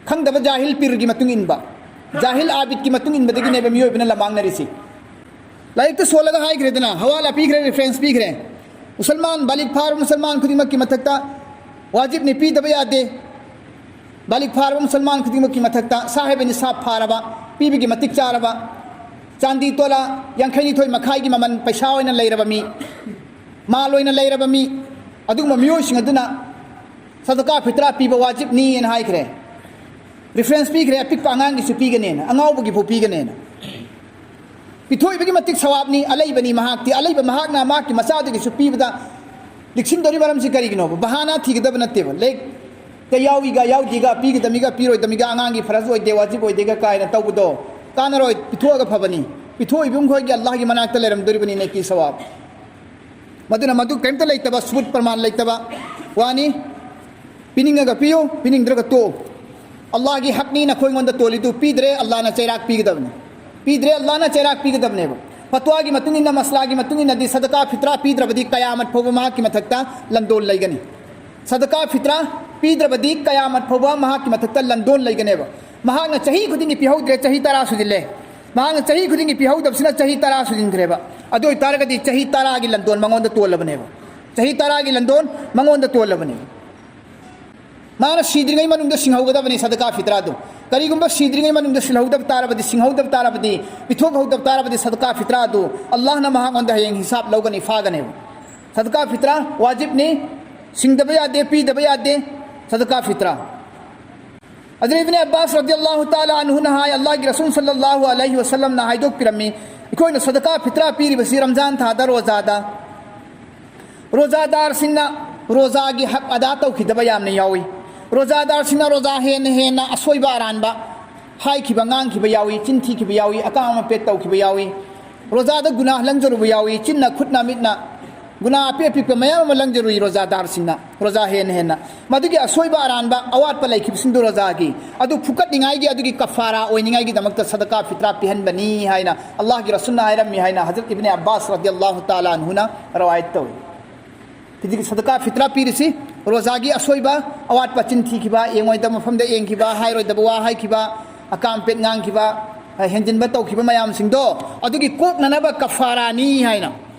ꯈꯪꯗꯕ ꯖꯥꯍꯤꯜ ꯄꯤꯔꯒꯤ ꯃꯇꯨꯡ ꯏꯟꯕ, ꯖꯥꯍꯤꯜ ꯑꯥꯕꯤꯗꯀꯤ ꯃꯇꯨꯡ ꯏꯟꯕꯗꯒꯤꯅꯦꯕ ꯃꯤꯑꯣꯏꯕꯅ ꯂꯃꯥꯡꯅꯔꯤꯁꯤ꯫ ꯂꯥꯏꯔꯤꯛꯇ ꯁꯣꯜꯂꯒ ꯍꯥꯏꯈ꯭ꯔꯦꯗꯅ, ꯍꯋꯥꯂꯥ ꯄꯤꯈ꯭ꯔꯦ, ꯔꯤꯐꯔꯦꯟꯁ ꯄꯤꯈ꯭ꯔꯦ꯫ ꯃꯨꯁꯜꯃꯥꯟ, ꯕꯥꯂꯤꯒ ꯐꯥꯔꯕ ꯃꯨꯁꯜꯃꯥꯟ ꯈꯨꯗꯤꯡꯃꯛꯀꯤ ꯃꯊꯛꯇ ꯋꯥꯖꯤꯕꯅꯤ, ꯄꯤꯗꯕ ꯌꯥꯗꯦ꯫ ꯕꯥꯂꯤꯒ ꯐꯥꯔꯕ ꯃꯨꯁꯜꯃꯥꯟ ꯈꯨꯗꯤꯡꯃꯛꯀꯤ ꯃꯊꯛꯇ ꯁꯥꯍꯤꯕ ꯅꯤꯁꯥꯕ ꯐꯥꯔꯕ, ꯄꯤꯕꯒꯤ ꯃꯇꯤꯛ ꯆꯥꯔꯕ, ꯆꯥꯟꯗꯤ ꯇꯣꯂꯥ ꯌꯥꯡꯈꯩꯅꯤꯊꯣꯏ ꯃꯈꯥꯏꯒꯤ ꯃꯃꯜ ꯄꯩꯁꯥ ꯑꯣꯏꯅ ꯂꯩꯔꯕ ꯃꯤ, ꯃꯥꯜ ꯑꯣꯏꯅ ꯂꯩꯔꯕ ꯃꯤ, ꯑꯗꯨꯒꯨꯝꯕ ꯃꯤꯑꯣꯏꯁꯤꯡ ꯑꯗꯨꯅ ꯁꯗꯀꯥ ꯐꯤꯇ꯭ꯔꯥ ꯄꯤꯕ ꯋꯥꯖꯤꯕꯅꯤꯅ ꯍꯥꯏꯈ꯭ꯔꯦ꯫ ꯔꯤꯐꯔꯦꯟꯁ ꯄꯤꯈ꯭ꯔꯦ, ꯑꯄꯤꯛꯄ ꯑꯉꯥꯡꯒꯤꯁꯨ ꯄꯤꯒꯅꯦꯅ, ꯑꯉꯥꯎꯕꯒꯤꯐꯥꯎ ꯄꯤꯒꯅꯦꯅ꯫ ꯄꯤꯊꯣꯛꯏꯕꯒꯤ ꯃꯇꯤꯛ ꯁꯋꯥꯕꯅꯤ, ꯑꯂꯩꯕꯅꯤ ꯃꯍꯥꯛꯇꯤ꯫ ꯑꯂꯩꯕ ꯃꯍꯥꯛꯅ ꯃꯍꯥꯛꯀꯤ ꯃꯆꯥꯗꯨꯒꯤꯁꯨ ꯄꯤꯕꯗ ꯂꯤꯛꯁꯤꯟꯗꯧꯔꯤ ꯃꯔꯝꯁꯤ ꯀꯔꯤꯒꯤꯅꯣꯕ? ꯕꯍꯥꯅꯥ ꯊꯤꯒꯗꯕ ꯅꯠꯇꯦꯕ꯫ ꯂꯦꯛꯇ ꯌꯥꯎꯏꯒ ꯌꯥꯎꯗꯦꯒ, ꯄꯤꯒꯗꯃꯤꯒ ꯄꯤꯔꯣꯏꯗꯃꯤꯒ, ꯑꯉꯥꯡꯒꯤ ꯐꯔꯖ ꯑꯣꯏꯗꯦ, ꯋꯥꯖꯤꯕ ꯑꯣꯏꯗꯦꯒ ꯀꯥꯏꯅ ꯇꯧꯕꯗꯣ ꯀꯥꯟꯅꯔꯣꯏ꯫ ꯄꯤꯊꯣꯛꯑꯒ ꯐꯕꯅꯤ꯫ ꯄꯤꯊꯣꯛꯏꯕ ꯃꯈꯣꯏꯒꯤ ꯑꯜꯂꯥꯍꯒꯤ ꯃꯅꯥꯛꯇ ꯂꯩꯔꯝꯗꯣꯔꯤꯕꯅꯤ ꯅꯦꯀꯤ ꯁꯋꯥꯕ꯫ ꯃꯗꯨꯅ ꯃꯗꯨ ꯀꯔꯤꯝꯇ ꯂꯩꯇꯕ, ꯁꯨꯕꯨꯠ ꯄ꯭ꯔꯃꯥꯟ ꯂꯩꯇꯕ ꯋꯥꯅꯤ꯫ ꯄꯤꯅꯤꯡꯉꯒ ꯄꯤꯌꯨ, ꯄꯤꯅꯤꯡꯗ꯭ꯔꯒ ꯇꯣꯛꯎ꯫ ꯑꯜꯂꯥꯍꯒꯤ ꯍꯛꯅꯤ ꯅꯈꯣꯏꯉꯣꯟꯗ ꯇꯣꯜꯂꯤꯗꯨ꯫ ꯄꯤꯗ꯭ꯔꯦ, ꯑꯜꯂꯥꯍꯅ ꯆꯩꯔꯥꯛ ꯄꯤꯒꯗꯕꯅꯤ꯫ ꯄꯤꯗ꯭ꯔꯦ, ꯑꯜꯂꯥꯍꯅ ꯆꯩꯔꯥꯛ ꯄꯤꯒꯗꯕꯅꯦꯕ꯫ ꯐꯠꯋꯥꯒꯤ ꯃꯇꯨꯡ ꯏꯟꯅ, ꯃꯁꯂꯥꯒꯤ ꯃꯇꯨꯡ ꯏꯟꯅꯗꯤ ꯁꯗꯀꯥ ꯐꯤꯇ꯭ꯔꯥ ꯄꯤꯗ꯭ꯔꯕꯗꯤ ꯀꯌꯥꯃꯠ ꯐꯥꯎꯕ ꯃꯍꯥꯛꯀꯤ ꯃꯊꯛꯇ ꯂꯟꯗꯣꯟ ꯂꯩꯒꯅꯤ꯫ ꯁꯗꯀꯥ ꯐꯤꯇ꯭ꯔꯥ ꯄꯤꯗ꯭ꯔꯕꯗꯤ ꯀꯌꯥꯃꯠ ꯐꯥꯎꯕ ꯃꯍꯥꯛꯀꯤ ꯃꯊꯛꯇ ꯂꯟꯗꯣꯟ ꯂꯩꯒꯅꯦꯕ꯫ ꯃꯍꯥꯛꯅ ꯆꯍꯤ ꯈꯨꯗꯤꯡꯒꯤ ꯄꯤꯍꯧꯗ꯭ꯔꯦ, ꯆꯍꯤ ꯇꯔꯥ ꯁꯨꯖꯤꯜꯂꯦ꯫ ꯃꯍꯥꯛꯅ ꯆꯍꯤ ꯈꯨꯗꯤꯡꯒꯤ ꯄꯤꯍꯧꯗꯕꯁꯤꯅ ꯆꯍꯤ ꯇꯔꯥ ꯁꯨꯖꯤꯟꯈ꯭ꯔꯦꯕ꯫ ꯑꯗꯨ ꯑꯣꯏꯇꯥꯔꯒꯗꯤ ꯆꯍꯤ ꯇꯔꯥꯒꯤ ꯂꯟꯗꯣꯟ ꯃꯉꯣꯟꯗ ꯇꯣꯜꯂꯕꯅꯦꯕ꯫ ꯆꯍꯤ ꯇꯔꯥꯒꯤ ꯂꯟꯗꯣꯟ ꯃꯉꯣꯟꯗ ꯇꯣꯜꯂꯕꯅꯦꯕ꯫ ꯃꯥꯅ ꯁꯤꯗ꯭ꯔꯤꯉꯩ ꯃꯅꯨꯡꯗ ꯁꯤꯡꯍꯧꯒꯗꯕꯅꯤ ꯁꯗꯀꯥ ꯐꯤꯇ꯭ꯔꯥꯗꯨ꯫ ꯀꯔꯤꯒꯨꯝꯕ ꯁꯤꯗ꯭ꯔꯤꯉꯩ ꯃꯅꯨꯡꯗ ꯁꯤꯜꯍꯧꯗꯕ ꯇꯥꯔꯕꯗꯤ, ꯁꯤꯡꯍꯧꯗꯕ ꯇꯥꯔꯕꯗꯤ, ꯄꯤꯊꯣꯛꯍꯧꯗꯕ ꯇꯥꯔꯕꯗꯤ ꯁꯗꯀꯥ ꯐꯤꯇ꯭ꯔꯥꯗꯨ ꯑꯜꯂꯥꯍꯅ ꯃꯍꯥꯛꯉꯣꯟꯗ ꯍꯌꯦꯡ ꯍꯤꯁꯥꯕ ꯂꯧꯒꯅꯤ, ꯐꯥꯒꯅꯦꯕ꯫ ꯁꯗꯀꯥ ꯐꯤꯇ꯭ꯔꯥ ꯋꯥꯖꯤꯕꯅꯤ, ꯁꯤꯡꯗꯕ ꯌꯥꯗꯦ, ꯄꯤꯗꯕ ꯌꯥꯗꯦ꯫ ꯁꯗꯀꯥ ꯐꯤꯇ꯭ꯔꯥ꯫ ꯑꯗꯨꯅ ꯏꯕꯅꯦ ꯑꯕꯥꯁ ꯔꯗꯤꯌꯜꯂꯥꯍꯨ ꯇꯥꯂꯥ ꯑꯟꯍꯨꯅ ꯍꯥꯏ, ꯑꯜꯂꯥꯍꯒꯤ ꯔꯁꯨꯜ ꯁꯜꯂꯜꯂꯥꯍꯨ ꯑꯂꯩꯍꯤ ꯋꯁꯜꯂꯝꯅ ꯍꯥꯏꯗꯣꯛꯄꯤꯔꯝꯃꯤ, ꯑꯩꯈꯣꯏꯅ ꯁꯗꯀꯥ ꯐꯤꯇ꯭ꯔꯥ ꯄꯤꯔꯤꯕꯁꯤ ꯔꯝꯖꯥꯟ ꯊꯥꯗ ꯔꯣꯖꯥꯗ꯫ ꯔꯣꯖꯥꯗꯥꯔꯁꯤꯡꯅ ꯔꯣꯖꯥꯒꯤ ꯍꯛ ꯑꯗꯥ ꯇꯧꯈꯤꯗꯕ ꯌꯥꯝꯅ ꯌꯥꯎꯏ꯫ ꯔꯣꯖꯥꯗꯥꯔꯁꯤꯡꯅ ꯔꯣꯖꯥ ꯍꯦꯟꯅ ꯍꯦꯟꯅ ꯑꯁꯣꯏꯕ ꯑꯔꯥꯟꯕ ꯍꯥꯏꯈꯤꯕ, ꯉꯥꯡꯈꯤꯕ ꯌꯥꯎꯏ, ꯆꯤꯟ ꯊꯤꯈꯤꯕ ꯌꯥꯎꯏ, ꯑꯀꯥꯝ ꯑꯄꯦꯠ ꯇꯧꯈꯤꯕ ꯌꯥꯎꯏ꯫ ꯔꯣꯖꯥꯗ ꯒꯨꯅꯥꯍ ꯂꯪꯖꯔꯨꯕ ꯌꯥꯎꯏ, ꯆꯤꯟꯅ, ꯈꯨꯠꯅ, ꯃꯤꯠꯅ ꯒꯨꯅꯥꯍ ꯑꯄꯤꯛ ꯑꯄꯤꯛꯄ ꯃꯌꯥꯝ ꯑꯃ ꯂꯪꯖꯔꯨꯏ ꯔꯣꯖꯥꯗꯥꯔꯁꯤꯡꯅ, ꯔꯣꯖꯥ ꯍꯦꯟꯅ ꯍꯦꯟꯅ꯫ ꯃꯗꯨꯒꯤ ꯑꯁꯣꯏꯕ ꯑꯔꯥꯟꯕ ꯑꯋꯥꯠꯄ ꯂꯩꯈꯤꯕꯁꯤꯡꯗꯨ ꯔꯣꯖꯥꯒꯤ ꯑꯗꯨ ꯐꯨꯀꯠꯅꯤꯡꯉꯥꯏꯒꯤ, ꯑꯗꯨꯒꯤ ꯀꯐꯥꯔꯥ ꯑꯣꯏꯅꯤꯡꯉꯥꯏꯒꯤꯗꯃꯛꯇ ꯁꯗꯀꯥ ꯐꯤꯇ꯭ꯔꯥ ꯄꯤꯍꯟꯕꯅꯤ ꯍꯥꯏꯅ ꯑꯜꯂꯥꯍꯒꯤ ꯔꯁꯨꯜꯅ ꯍꯥꯏꯔꯝꯃꯤ ꯍꯥꯏꯅ ꯍꯖꯔꯠ ꯏꯕꯅꯦ ꯑꯕꯥꯁ ꯔꯗꯤꯌꯜꯂꯥꯍꯨ ꯇꯥꯂꯥ ꯑꯟꯍꯨꯅ ꯔꯋꯥꯌꯠ ꯇꯧꯏ꯫ ꯍꯧꯖꯤꯛꯀꯤ ꯁꯗꯀꯥ ꯐꯤꯇ꯭ꯔꯥ ꯄꯤꯔꯤꯁꯤ ꯔꯣꯖꯥꯒꯤ ꯑꯁꯣꯏꯕ, ꯑꯋꯥꯠꯄ, ꯆꯤꯟ ꯊꯤꯈꯤꯕ, ꯌꯦꯡꯉꯣꯏꯗꯕ ꯃꯐꯝꯗ ꯌꯦꯡꯈꯤꯕ, ꯍꯥꯏꯔꯣꯏꯗꯕ ꯋꯥ ꯍꯥꯏꯈꯤꯕ, ꯑꯀꯥꯝ ꯄꯦꯠ ꯉꯥꯡꯈꯤꯕ, ꯍꯦꯟꯖꯤꯟꯕ ꯇꯧꯈꯤꯕ ꯃꯌꯥꯝꯁꯤꯡꯗꯣ ꯑꯗꯨꯒꯤ ꯀꯣꯛꯅꯅꯕ ꯀꯐꯥꯔꯥꯅꯤ ꯍꯥꯏꯅ,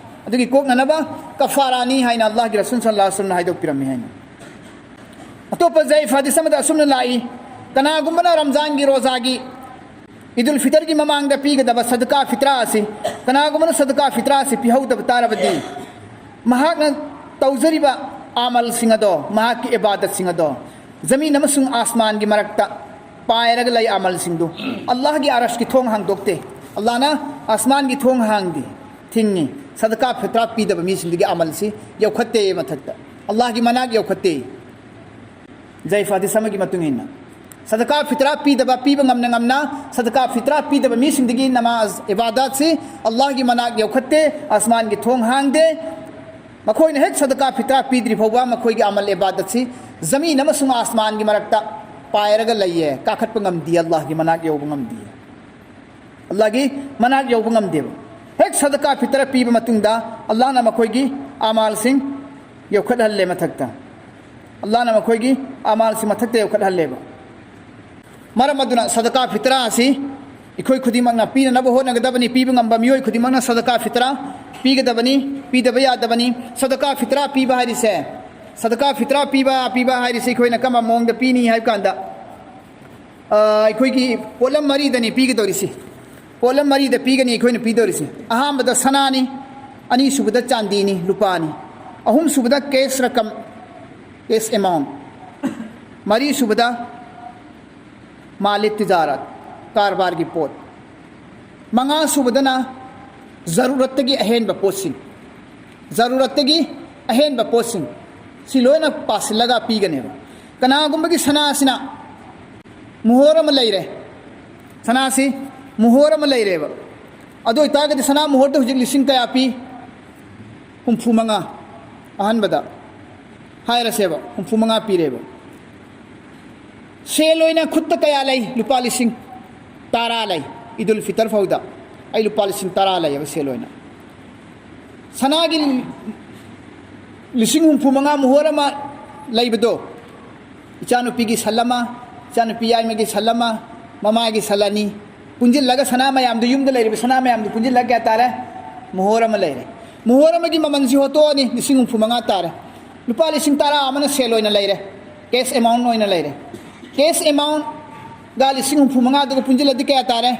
ꯑꯗꯨꯒꯤ ꯀꯣꯛꯅꯅꯕ ꯀꯐꯥꯔꯥꯅꯤ ꯍꯥꯏꯅ ꯑꯜꯂꯥꯍꯒꯤ ꯔꯁꯨꯜ ꯁꯜꯂꯜꯂꯥꯍꯨ ꯑꯂꯩꯍꯤ ꯋꯁꯜꯂꯝꯅ ꯍꯥꯏꯗꯣꯛꯄꯤꯔꯝꯃꯤ ꯍꯥꯏꯅ꯫ ꯑꯇꯣꯞꯄ ꯖꯌꯤꯐ ꯍꯗꯤꯁ ꯑꯃꯗ ꯑꯁꯨꯝꯅ ꯂꯥꯛꯏ, ꯀꯅꯥꯒꯨꯝꯕꯅ ꯔꯝꯖꯥꯟꯒꯤ ꯔꯣꯖꯥꯒꯤ ꯏꯗꯨꯜ ꯐꯤꯇꯔꯒꯤ ꯃꯃꯥꯡꯗ ꯄꯤꯒꯗꯕ ꯁꯗꯀꯥ ꯐꯤꯇ꯭ꯔꯥ ꯑꯁꯤ, ꯀꯅꯥꯒꯨꯝꯕꯅ ꯁꯗꯀꯥ ꯐꯤꯇ꯭ꯔꯥ ꯑꯁꯤ ꯄꯤꯍꯧꯗꯕ ꯇꯥꯔꯕꯗꯤ, ꯃꯍꯥꯛꯅ ꯇꯧꯖꯔꯤꯕ ꯑꯃꯜꯁꯤꯡ ꯑꯗꯣ, ꯃꯍꯥꯛꯀꯤ ꯏꯕꯥꯗꯠꯁꯤꯡ ꯑꯗꯣ, ꯖꯃꯤꯟ ꯑꯃꯁꯨꯡ ꯑꯥꯁꯃꯥꯟꯒꯤ ꯃꯔꯛꯇ ꯄꯥꯏꯔꯒ ꯂꯩ ꯑꯃꯜꯁꯤꯡꯗꯨ꯫ ꯑꯜꯂꯥꯍꯒꯤ ꯑꯔꯁꯀꯤ ꯊꯣꯡ ꯍꯥꯡꯗꯣꯛꯇꯦ꯫ ꯑꯜꯂꯥꯍꯅ ꯑꯥꯁꯃꯥꯟꯒꯤ ꯊꯣꯡ ꯍꯥꯡꯗꯦ, ꯊꯤꯡꯉꯤ꯫ ꯁꯗꯀꯥ ꯐꯤꯇ꯭ꯔꯥ ꯄꯤꯗꯕ ꯃꯤꯁꯤꯡꯗꯨꯒꯤ ꯑꯃꯜꯁꯤ ꯌꯧꯈꯠꯇꯦ ꯃꯊꯛꯇ꯫ ꯑꯜꯂꯥꯍꯒꯤ ꯃꯅꯥꯛ ꯌꯧꯈꯠꯇꯦ꯫ ꯖꯌꯤꯐ ꯍꯗꯤꯁ ꯑꯃꯒꯤ ꯃꯇꯨꯡ ꯏꯟꯅ, ꯁꯗꯀꯥ ꯐꯤꯇ꯭ꯔꯥ ꯄꯤꯗꯕ, ꯄꯤꯕ ꯉꯝꯅ ꯉꯝꯅ ꯁꯗꯀꯥ ꯐꯤꯇ꯭ꯔꯥ ꯄꯤꯗꯕ ꯃꯤꯁꯤꯡꯗꯒꯤ ꯅꯃꯥꯖ, ꯏꯕꯥꯗꯥꯠꯁꯤ ꯑꯜꯂꯥꯍꯒꯤ ꯃꯅꯥꯛ ꯌꯧꯈꯠꯇꯦ, ꯑꯁꯃꯥꯟꯒꯤ ꯊꯣꯡ ꯍꯥꯡꯗꯦ꯫ ꯃꯈꯣꯏꯅ ꯍꯦꯛ ꯁꯗꯀꯥ ꯐꯤꯇ꯭ꯔꯥ ꯄꯤꯗ꯭ꯔꯤ ꯐꯥꯎꯕ ꯃꯈꯣꯏꯒꯤ ꯑꯃꯜ ꯏꯕꯥꯗꯠꯁꯤ ꯖꯃꯤꯟ ꯑꯃꯁꯨꯡ ꯑꯁꯃꯥꯟꯒꯤ ꯃꯔꯛꯇ ꯄꯥꯏꯔꯒ ꯂꯩꯌꯦ, ꯀꯥꯈꯠꯄ ꯉꯝꯗꯦ, ꯑꯜꯂꯥꯍꯒꯤ ꯃꯅꯥꯛ ꯌꯧꯕ ꯉꯝꯗꯦ꯫ ꯑꯜꯂꯥꯍꯒꯤ ꯃꯅꯥꯛ ꯌꯧꯕ ꯉꯝꯗꯦꯕ꯫ ꯍꯦꯛ ꯁꯗꯀꯥ ꯐꯤꯇ꯭ꯔ ꯄꯤꯕ ꯃꯇꯨꯡꯗ ꯑꯜꯂꯥꯍꯅ ꯃꯈꯣꯏꯒꯤ ꯑꯃꯥꯜꯁꯤꯡ ꯌꯧꯈꯠꯍꯜꯂꯦ ꯃꯊꯛꯇ꯫ ꯑꯜꯂꯥꯍꯅ ꯃꯈꯣꯏꯒꯤ ꯑꯃꯥꯜꯁꯤꯡ ꯃꯊꯛꯇ ꯌꯧꯈꯠꯍꯜꯂꯦꯕ꯫ ꯃꯔꯝ ꯑꯗꯨꯅ ꯁꯗꯀꯥ ꯐꯤꯇ꯭ꯔ ꯑꯁꯤ ꯑꯩꯈꯣꯏ ꯈꯨꯗꯤꯡꯃꯛꯅ ꯄꯤꯅꯅꯕ ꯍꯣꯠꯅꯒꯗꯕꯅꯤ꯫ ꯄꯤꯕ ꯉꯝꯕ ꯃꯤꯑꯣꯏ ꯈꯨꯗꯤꯡꯃꯛꯅ ꯁꯗꯀꯥ ꯐꯤꯇ꯭ꯔ ꯄꯤꯒꯗꯕꯅꯤ꯫ ꯄꯤꯗꯕ ꯌꯥꯗꯕꯅꯤ꯫ ꯁꯗꯀꯥ ꯐꯤꯇ꯭ꯔ ꯄꯤꯕ ꯍꯥꯏꯔꯤꯁꯦ, ꯁꯗꯀꯥ ꯐꯤꯇ꯭ꯔ ꯄꯤꯕ, ꯄꯤꯕ ꯍꯥꯏꯔꯤꯁꯦ ꯑꯩꯈꯣꯏꯅ ꯀꯔꯝꯕ ꯃꯑꯣꯡꯗ ꯄꯤꯅꯤ ꯍꯥꯏꯕ ꯀꯥꯟꯗ, ꯑ, ꯑꯩꯈꯣꯏꯒꯤ ꯄꯣꯠꯂꯝ ꯃꯔꯤꯗꯅꯤ ꯄꯤꯒꯗꯧꯔꯤꯁꯤ꯫ ꯄꯣꯠꯂꯝ ꯃꯔꯤꯗ ꯄꯤꯒꯅꯤ ꯑꯩꯈꯣꯏꯅ ꯄꯤꯗꯧꯔꯤꯁꯤ꯫ ꯑꯍꯥꯟꯕꯗ ꯁꯅꯥꯅꯤ, ꯑꯅꯤꯁꯨꯕꯗ ꯆꯥꯟꯗꯤꯅꯤ, ꯂꯨꯄꯥꯅꯤ, ꯑꯍꯨꯝꯁꯨꯕꯗ cash ꯔꯀꯝ, cash amount, ꯃꯔꯤꯁꯨꯕꯗ ꯃꯥꯂꯤ ꯇꯤꯖꯥꯔꯠ, ꯀꯔꯕꯥꯔꯒꯤ ꯄꯣꯠ꯫ ꯃꯉꯥꯁꯨꯕꯗꯅ ꯖꯔꯨꯔꯠꯇꯒꯤ ꯑꯍꯦꯟꯕ ꯄꯣꯠꯁꯤꯡ, ꯖꯔꯨꯔꯠꯇꯒꯤ ꯑꯍꯦꯟꯕ ꯄꯣꯠꯁꯤꯡ, ꯁꯤ ꯂꯣꯏꯅ ꯄꯥꯁꯤꯜꯂꯒ ꯄꯤꯒꯅꯦꯕ꯫ ꯀꯅꯥꯒꯨꯝꯕꯒꯤ ꯁꯅꯥꯁꯤꯅ ꯃꯣꯍꯣꯔ ꯑꯃ ꯂꯩꯔꯦ, ꯁꯅꯥꯁꯤ ꯃꯣꯍꯣꯔ ꯑꯃ ꯂꯩꯔꯦꯕ꯫ ꯑꯗꯨ ꯑꯣꯏꯇꯥꯔꯒꯗꯤ ꯁꯅꯥ ꯃꯣꯍꯣꯔꯗ ꯍꯧꯖꯤꯛ ꯂꯤꯁꯤꯡ ꯀꯌꯥ ꯄꯤ? ꯍꯨꯝꯐꯨ ꯃꯉꯥ꯫ ꯑꯍꯥꯟꯕꯗ ꯍꯥꯏꯔꯁꯦꯕ, ꯍꯨꯝꯐꯨ ꯃꯉꯥ ꯄꯤꯔꯦꯕ꯫ ꯁꯦꯜ ꯑꯣꯏꯅ ꯈꯨꯠꯇ ꯀꯌꯥ ꯂꯩ? ꯂꯨꯄꯥ ꯂꯤꯁꯤꯡ ꯇꯔꯥ ꯂꯩ꯫ ꯏꯗꯨꯜ ꯐꯤꯇꯔ ꯐꯥꯎꯗ ꯑꯩ ꯂꯨꯄꯥ ꯂꯤꯁꯤꯡ ꯇꯔꯥ ꯂꯩꯌꯦꯕ ꯁꯦꯜ ꯑꯣꯏꯅ꯫ ꯁꯅꯥꯒꯤ ꯂꯤꯁꯤꯡ ꯍꯨꯝꯐꯨ ꯃꯉꯥ ꯃꯣꯍꯣꯔ ꯑꯃ ꯂꯩꯕꯗꯣ, ꯏꯆꯥꯅꯨꯄꯤꯒꯤ ꯁꯟ ꯑꯃ, ꯏꯆꯥꯅꯨꯄꯤ ꯌꯥꯏꯃꯒꯤ ꯁꯟ ꯑꯃ, ꯃꯃꯥꯒꯤ ꯁꯟ ꯑꯅꯤ, ꯄꯨꯟꯁꯤꯜꯂꯒ ꯁꯅꯥ ꯃꯌꯥꯝꯗꯨ, ꯌꯨꯝꯗ ꯂꯩꯔꯤꯕ ꯁꯅꯥ ꯃꯌꯥꯝꯗꯨ ꯄꯨꯟꯁꯤꯜꯂꯒ ꯀꯌꯥ ꯇꯥꯔꯦ? ꯃꯣꯍꯣꯔ ꯑꯃ ꯂꯩꯔꯦ꯫ ꯃꯣꯍꯣꯔ ꯑꯃꯒꯤ ꯃꯃꯜꯁꯤ ꯍꯣꯠꯇꯣꯛꯑꯅꯤ, ꯂꯤꯁꯤꯡ ꯍꯨꯝꯐꯨ ꯃꯉꯥ ꯇꯥꯔꯦ꯫ ꯂꯨꯄꯥ ꯂꯤꯁꯤꯡ ꯇꯔꯥ ꯑꯃꯅ ꯁꯦꯜ ꯑꯣꯏꯅ ꯂꯩꯔꯦ, cash amount ꯑꯣꯏꯅ ꯂꯩꯔꯦ꯫ Cash amount ꯒ ꯂꯤꯁꯤꯡ ꯍꯨꯝꯐꯨ ꯃꯉꯥꯗꯨꯒ ꯄꯨꯟꯁꯤꯜꯂꯗꯤ ꯀꯌꯥ ꯇꯥꯔꯦ?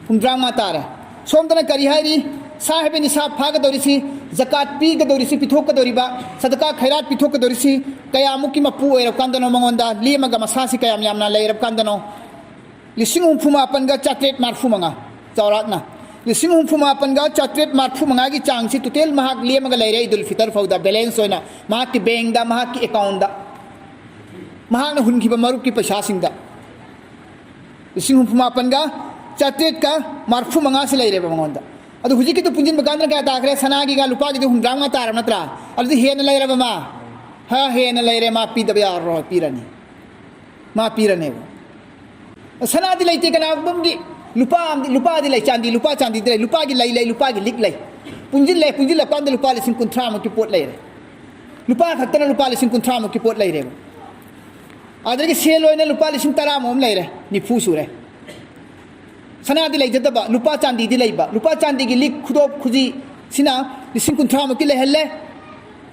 ꯍꯨꯝꯗ꯭ꯔꯥ ꯃꯉꯥ ꯇꯥꯔꯦ꯫ ꯁꯣꯝꯗꯅ ꯀꯔꯤ ꯍꯥꯏꯔꯤ? ꯁꯥꯍꯤꯕ ꯅꯤꯁꯥꯕ ꯐꯥꯒꯗꯧꯔꯤꯁꯤ, ꯖꯀꯥꯠ ꯄꯤꯒꯗꯧꯔꯤꯁꯤ, ꯄꯤꯊꯣꯛꯀꯗꯧꯔꯤꯕ, ꯁꯗꯀꯥ ꯈꯩꯔꯥꯠ ꯄꯤꯊꯣꯛꯀꯗꯧꯔꯤꯁꯤ ꯀꯌꯥꯃꯨꯛꯀꯤ ꯃꯄꯨ ꯑꯣꯏꯔꯕ ꯀꯥꯟꯗꯅꯣ? ꯃꯉꯣꯟꯗ ꯂꯦꯝꯃꯒ ꯃꯁꯥꯁꯤ ꯀꯌꯥꯝ ꯌꯥꯝꯅ ꯂꯩꯔꯕ ꯀꯥꯟꯗꯅꯣ? ꯂꯤꯁꯤꯡ ꯍꯨꯝꯐꯨ ꯃꯥꯄꯟꯒ ꯆꯥꯇ꯭ꯔꯦꯠ ꯃꯔꯐꯨ ꯃꯉꯥ, ꯆꯥꯎꯔꯥꯛꯅ ꯂꯤꯁꯤꯡ ꯍꯨꯝꯐꯨ ꯃꯥꯄꯟꯒ ꯆꯥꯇ꯭ꯔꯦꯠ ꯃꯔꯐꯨ ꯃꯉꯥꯒꯤ ꯆꯥꯡꯁꯤ total ꯃꯍꯥꯛ ꯂꯦꯝꯃꯒ ꯂꯩꯔꯦ, ꯏꯗꯨꯜ ꯐꯤꯇꯔ ꯐꯥꯎꯗ balance ꯑꯣꯏꯅ ꯃꯍꯥꯛꯀꯤ bankꯗ, ꯃꯍꯥꯛꯀꯤ accountꯗ, ꯃꯍꯥꯛꯅ ꯍꯨꯟꯈꯤꯕ ꯃꯔꯨꯞꯀꯤ ꯄꯩꯁꯥꯁꯤꯡꯗ꯫ ꯂꯤꯁꯤꯡ ꯍꯨꯝꯐꯨ ꯃꯥꯄꯟꯒ ꯆꯥꯇ꯭ꯔꯦꯠꯀ ꯃꯔꯐꯨ ꯃꯉꯥꯁꯤ ꯂꯩꯔꯦꯕ ꯃꯉꯣꯟꯗ꯫ ꯑꯗꯨ ꯍꯧꯖꯤꯛꯀꯤꯗꯨ ꯄꯨꯟꯁꯤꯟꯕ ꯀꯥꯟꯗ ꯀꯌꯥ ꯇꯥꯈ꯭ꯔꯦ? ꯁꯅꯥꯒꯤꯒ ꯂꯨꯄꯥꯒꯤꯗꯤ ꯍꯨꯝꯗ꯭ꯔꯥ ꯃꯉꯥ ꯇꯥꯔꯕ ꯅꯠꯇ꯭ꯔꯥ? ꯑꯗꯨꯗꯤ ꯍꯦꯟꯅ ꯂꯩꯔꯕ ꯃꯥ? ꯍꯥ, ꯍꯦꯟꯅ ꯂꯩꯔꯦ, ꯃꯥ ꯄꯤꯗꯕ ꯌꯥꯔꯔꯣꯏ, ꯄꯤꯔꯅꯤ꯫ ꯃꯥ ꯄꯤꯔꯅꯦꯕ꯫ ꯁꯅꯥꯗꯤ ꯂꯩꯇꯦ ꯀꯅꯥꯒꯨꯝꯕ ꯑꯃꯒꯤ꯫ ꯂꯨꯄꯥ ꯑꯃꯗꯤ, ꯂꯨꯄꯥꯗꯤ ꯂꯩ, ꯆꯥꯟꯗꯤ, ꯂꯨꯄꯥ ꯆꯥꯟꯗꯤꯗꯤ ꯂꯩ, ꯂꯨꯄꯥꯒꯤ ꯂꯩ ꯂꯩ, ꯂꯨꯄꯥꯒꯤ ꯂꯤꯛ ꯂꯩ꯫ ꯄꯨꯟꯁꯤꯜꯂꯦ, ꯄꯨꯟꯁꯤꯜꯂꯀꯥꯟꯗ ꯂꯨꯄꯥ ꯂꯤꯁꯤꯡ ꯀꯨꯟꯊ꯭ꯔꯥꯃꯨꯛꯀꯤ ꯄꯣꯠ ꯂꯩꯔꯦ꯫ ꯂꯨꯄꯥ ꯈꯛꯇꯅ ꯂꯨꯄꯥ ꯂꯤꯁꯤꯡ ꯀꯨꯟꯊ꯭ꯔꯥꯃꯨꯛꯀꯤ ꯄꯣꯠ ꯂꯩꯔꯦꯕ꯫ ꯑꯗꯒꯤ ꯁꯦꯜ ꯑꯣꯏꯅ ꯂꯨꯄꯥ ꯂꯤꯁꯤꯡ ꯇꯔꯥꯃꯨꯛ ꯑꯃ ꯂꯩꯔꯦ, ꯅꯤꯐꯨ ꯁꯨꯔꯦ꯫ ꯁꯅꯥꯗꯤ ꯂꯩꯖꯗꯕ, ꯂꯨꯄꯥ ꯆꯥꯟꯗꯤꯗꯤ ꯂꯩꯕ꯫ ꯂꯨꯄꯥ ꯆꯥꯟꯗꯤꯒꯤ ꯂꯤꯛ ꯈꯨꯗꯣꯞ ꯈꯨꯖꯤ ꯁꯤꯅ ꯂꯤꯁꯤꯡ ꯀꯨꯟꯊ꯭ꯔꯥꯃꯨꯛꯀꯤ ꯂꯩꯍꯜꯂꯦ꯫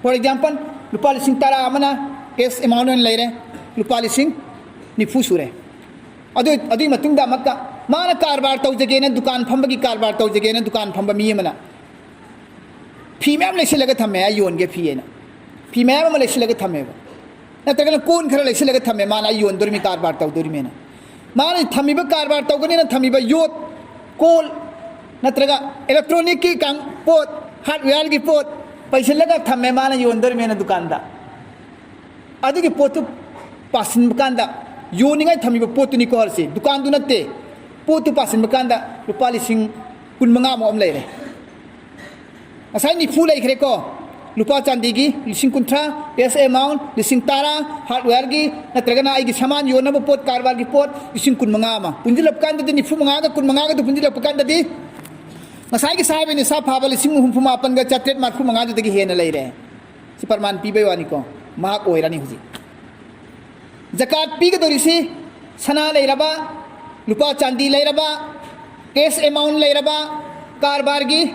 For example, ꯂꯨꯄꯥ ꯂꯤꯁꯤꯡ ꯇꯔꯥ ꯑꯃꯅ cash amount ꯑꯣꯏꯅ ꯂꯩꯔꯦ, ꯂꯨꯄꯥ ꯂꯤꯁꯤꯡ ꯅꯤꯐꯨ ꯁꯨꯔꯦ꯫ ꯑꯗꯨ, ꯑꯗꯨꯒꯤ ꯃꯇꯨꯡꯗ ꯑꯃꯨꯛꯀ ꯃꯥꯅ ꯀꯔꯕꯥꯔ ꯇꯧꯖꯒꯦꯅ, ꯗꯨꯀꯥꯟ ꯐꯝꯕꯒꯤ ꯀꯔꯕꯥꯔ ꯇꯧꯖꯒꯦꯅ ꯗꯨꯀꯥꯟ ꯐꯝꯕ ꯃꯤ ꯑꯃꯅ ꯐꯤ ꯃꯌꯥꯝ ꯂꯩꯁꯤꯜꯂꯒ ꯊꯝꯃꯦ, "ꯑꯩ ꯌꯣꯟꯒꯦ ꯐꯤ" ꯍꯥꯏꯅ꯫ ꯐꯤ ꯃꯌꯥꯝ ꯑꯃ ꯂꯩꯁꯤꯜꯂꯒ ꯊꯝꯃꯦꯕ꯫ ꯅꯠꯇ꯭ꯔꯒꯅ ꯀꯣꯟ ꯈꯔ ꯂꯩꯁꯤꯜꯂꯒ ꯊꯝꯃꯦ, ꯃꯥꯅ "ꯑꯩ ꯌꯣꯟꯗꯣꯔꯤꯃꯤ, ꯀꯔꯕꯥꯔ ꯇꯧꯗꯣꯔꯤꯃꯤꯅ"꯫ ꯃꯥꯅ ꯊꯝꯃꯤꯕ, ꯀꯔꯕꯥꯔ ꯇꯧꯒꯅꯤꯅ ꯊꯝꯃꯤꯕ ꯌꯣꯠ, ꯀꯣꯜ, ꯅꯠꯇ꯭ꯔꯒ electronic ꯀꯤ ꯀꯥꯡ-, ꯄꯣꯠ, hardware ꯒꯤ ꯄꯣꯠ ꯄꯩꯁꯤꯜꯂꯒ ꯊꯝꯃꯦ, ꯃꯥꯅ ꯌꯣꯟꯗꯣꯔꯤꯃꯤꯅ ꯗꯨꯀꯥꯟꯗ꯫ ꯑꯗꯨꯒꯤ ꯄꯣꯠꯇꯨ ꯄꯥꯁꯤꯟꯕ ꯀꯥꯟꯗ, ꯌꯣꯟꯅꯤꯡꯉꯥꯏ ꯊꯝꯃꯤꯕ ꯄꯣꯠꯇꯨꯅꯤꯀꯣ ꯍꯥꯏꯔꯤꯁꯤ, ꯗꯨꯀꯥꯟꯗꯨ ꯅꯠꯇꯦ꯫ ꯄꯣꯠꯇꯨ ꯄꯥꯁꯤꯟꯕ ꯀꯥꯟꯗ ꯂꯨꯄꯥ ꯂꯤꯁꯤꯡ ꯀꯨꯟ ꯃꯉꯥꯃꯨꯛ ꯑꯃ ꯂꯩꯔꯦ꯫ ꯉꯁꯥꯏ ꯅꯤꯐꯨ ꯂꯩꯈ꯭ꯔꯦꯀꯣ, ꯂꯨꯄꯥ ꯆꯥꯟꯗꯤꯒꯤ ꯂꯤꯁꯤꯡ ꯀꯨꯟꯊ꯭ꯔꯥ, cash amount ꯂꯤꯁꯤꯡ ꯇꯔꯥ, hardware ꯒꯤ ꯅꯠꯇ꯭ꯔꯒꯅ ꯑꯩꯒꯤ ꯁꯥꯃꯥꯟ ꯌꯣꯟꯅꯕ ꯄꯣꯠ, ꯀꯔꯕꯥꯔꯒꯤ ꯄꯣꯠ ꯂꯤꯁꯤꯡ ꯀꯨꯟ ꯃꯉꯥ ꯑꯃ꯫ ꯄꯨꯟꯁꯤꯜꯂꯛꯄ ꯀꯥꯟꯗꯗꯤ, ꯅꯤꯐꯨ ꯃꯉꯥꯒ ꯀꯨꯟ ꯃꯉꯥꯒꯗꯨ ꯄꯨꯟꯁꯤꯜꯂꯛꯄ ꯀꯥꯟꯗꯗꯤ, ꯉꯁꯥꯏꯒꯤ ꯁꯥ ꯍꯥꯏꯕ ꯅꯤꯁꯥ ꯐꯥꯕ ꯂꯤꯁꯤꯡ ꯍꯨꯝꯐꯨ ꯃꯥꯄꯟꯒ ꯆꯥꯇ꯭ꯔꯦꯠ ꯃꯔꯤꯐꯨ ꯃꯉꯥꯗꯨꯗꯒꯤ ꯍꯦꯟꯅ ꯂꯩꯔꯦ꯫ ꯁꯤ ꯄ꯭ꯔꯃꯥꯟ ꯄꯤꯕꯩ ꯋꯥꯅꯤꯀꯣ, ꯃꯍꯥꯛ ꯑꯣꯏꯔꯅꯤ ꯍꯧꯖꯤꯛ꯫ ꯖꯀꯥꯠ ꯄꯤꯒꯗꯧꯔꯤꯁꯤ ꯁꯅꯥ ꯂꯩꯔꯕ, ꯂꯨꯄꯥ ꯆꯥꯟꯗꯤ ꯂꯩꯔꯕ, cash amount ꯂꯩꯔꯕ, ꯀꯔꯕꯥꯔꯒꯤ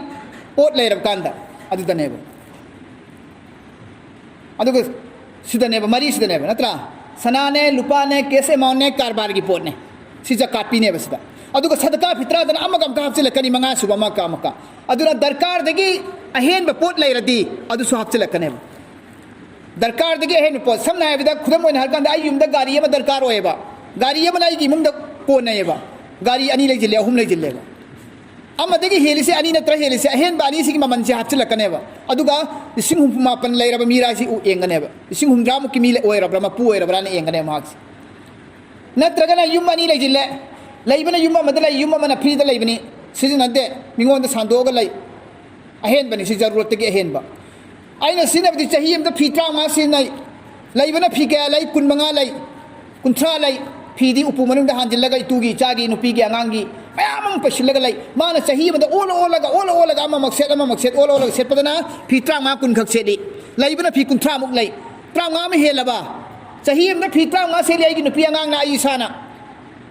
ꯄꯣꯠ ꯂꯩꯔꯕ ꯀꯥꯟꯗ, ꯑꯗꯨꯗꯅꯦꯕ꯫ ꯑꯗꯨꯒ ꯁꯤꯗꯅꯦꯕ, ꯃꯔꯤꯁꯤꯗꯅꯦꯕ, ꯅꯠꯇ꯭ꯔꯥ? ꯁꯅꯥꯅꯦ, ꯂꯨꯄꯥꯅꯦ, cash amount ꯅꯦ, ꯀꯔꯕꯥꯔꯒꯤ ꯄꯣꯠꯅꯦ꯫ ꯁꯤ ꯖꯀꯥꯠ ꯄꯤꯅꯦꯕ ꯁꯤꯗ꯫ ꯑꯗꯨꯒ ꯁꯗꯀꯥ ꯐꯤꯇ꯭ꯔꯥꯗꯅ ꯑꯃꯒ ꯑꯃꯒ ꯍꯥꯞꯆꯤꯜꯂꯛꯀꯅꯤ, ꯃꯉꯥ ꯁꯨꯕ, ꯑꯃꯒ ꯑꯃꯒ꯫ ꯑꯗꯨꯅ ꯗꯔꯀꯥꯔꯗꯒꯤ ꯑꯍꯦꯟꯕ ꯄꯣꯠ ꯂꯩꯔꯗꯤ ꯑꯗꯨꯁꯨ ꯍꯥꯞꯆꯤꯜꯂꯛꯀꯅꯦꯕ꯫ ꯗꯔꯀꯥꯔꯗꯒꯤ ꯑꯍꯦꯟꯕ ꯄꯣꯠ, ꯁꯝꯅ ꯍꯥꯏꯔꯕꯗ, ꯈꯨꯗꯝ ꯑꯣꯏꯅ ꯍꯥꯏꯔꯀꯥꯟꯗ, ꯑꯩ ꯌꯨꯝꯗ ꯒꯥꯔꯤ ꯑꯃ ꯗꯔꯀꯥꯔ ꯑꯣꯏꯌꯦꯕ, ꯒꯥꯔꯤ ꯑꯃꯅ ꯑꯩꯒꯤ ꯏꯃꯨꯡꯗ ꯀꯣꯟꯅꯩꯌꯦꯕ, ꯒꯥꯔꯤ ꯑꯅꯤ ꯂꯩꯁꯤꯜꯂꯦ, ꯑꯍꯨꯝ ꯂꯩꯁꯤꯜꯂꯦꯕ, ꯑꯃꯗꯒꯤ ꯍꯦꯜꯂꯤꯁꯦ, ꯑꯅꯤ ꯅꯠꯇ꯭ꯔ ꯍꯦꯜꯂꯤꯁꯦ, ꯑꯍꯦꯟꯕ ꯑꯅꯤꯁꯤꯒꯤ ꯃꯃꯜꯁꯦ ꯍꯥꯞꯆꯤꯜꯂꯛꯀꯅꯦꯕ꯫ ꯑꯗꯨꯒ ꯂꯤꯁꯤꯡ ꯍꯨꯝꯐꯨ ꯃꯥꯄꯟ ꯂꯩꯔꯕ ꯃꯤꯔꯥꯁꯤ ꯎ-, ꯌꯦꯡꯒꯅꯦꯕ, ꯂꯤꯁꯤꯡ ꯍꯨꯝꯗ꯭ꯔꯥꯃꯨꯛꯀꯤ ꯃꯤ ꯑꯣꯏꯔꯕ꯭ꯔꯥ, ꯃꯄꯨ ꯑꯣꯏꯔꯕ꯭ꯔꯥꯅ ꯌꯦꯡꯒꯅꯦꯕ ꯃꯍꯥꯛꯁꯦ꯫ ꯅꯠꯇ꯭ꯔꯒꯅ ꯌꯨꯝ ꯑꯅꯤ ꯂꯩꯁꯤꯜꯂꯦ, ꯂꯩꯕꯅ ꯌꯨꯝ ꯑꯃꯗ ꯂꯩ, ꯌꯨꯝ ꯑꯃꯅ ꯐ꯭ꯔꯤꯗ ꯂꯩꯕꯅꯤ, ꯁꯤꯖꯤꯟꯅꯗꯦ, ꯃꯤꯉꯣꯟꯗ ꯁꯥꯟꯗꯣꯛꯑꯒ ꯂꯩ, ꯑꯍꯦꯟꯕꯅꯤ, ꯁꯤ ꯖꯔꯨꯔꯠꯇꯒꯤ ꯑꯍꯦꯟꯕ꯫ ꯑꯩꯅ ꯁꯤꯖꯤꯟꯅꯕꯗꯤ ꯆꯍꯤ ꯑꯃꯗ ꯐꯤ ꯇꯔꯥꯃꯉꯥ ꯁꯤꯖꯤꯟꯅꯩ, ꯂꯩꯕꯅ ꯐꯤ ꯀꯌꯥ ꯂꯩ? ꯀꯨꯟꯃꯉꯥ ꯂꯩ, ꯀꯨꯟꯊ꯭ꯔꯥ ꯂꯩ꯫ ꯐꯤꯗꯤ ꯎꯄꯨ ꯃꯅꯨꯡꯗ ꯍꯥꯟꯖꯤꯜꯂꯒ ꯏꯇꯨꯒꯤ, ꯏꯆꯥꯒꯤ, ꯅꯨꯄꯤꯒꯤ, ꯑꯉꯥꯡꯒꯤ ꯃꯌꯥꯝ ꯑꯃ ꯄꯩꯁꯤꯜꯂꯒ ꯂꯩ꯫ ꯃꯥꯅ ꯆꯍꯤ ꯑꯃꯗ ꯑꯣꯜꯂ ꯑꯣꯜꯂꯒ, ꯑꯣꯜꯂ ꯑꯣꯜꯂꯒ, ꯑꯃꯃꯛ ꯁꯦꯠ, ꯑꯃꯃꯛ ꯁꯦꯠ, ꯑꯣꯜꯂ ꯑꯣꯜꯂꯒ ꯁꯦꯠꯄꯗꯅ ꯐꯤ ꯇꯔꯥꯃꯉꯥ ꯀꯨꯟꯈꯛ ꯁꯦꯠꯂꯤ꯫ ꯂꯩꯕꯅ ꯐꯤ ꯀꯨꯟꯊ꯭ꯔꯥꯃꯨꯛ ꯂꯩ꯫ ꯇꯔꯥꯃꯉꯥ ꯑꯃ ꯍꯦꯜꯂꯕ, ꯆꯍꯤ ꯑꯃꯗ ꯐꯤ ꯇꯔꯥꯃꯉꯥ ꯁꯦꯠꯂꯤ ꯑꯩꯒꯤ ꯅꯨꯄꯤ ꯑꯉꯥꯡꯅ, ꯑꯩ ꯏꯁꯥꯅ꯫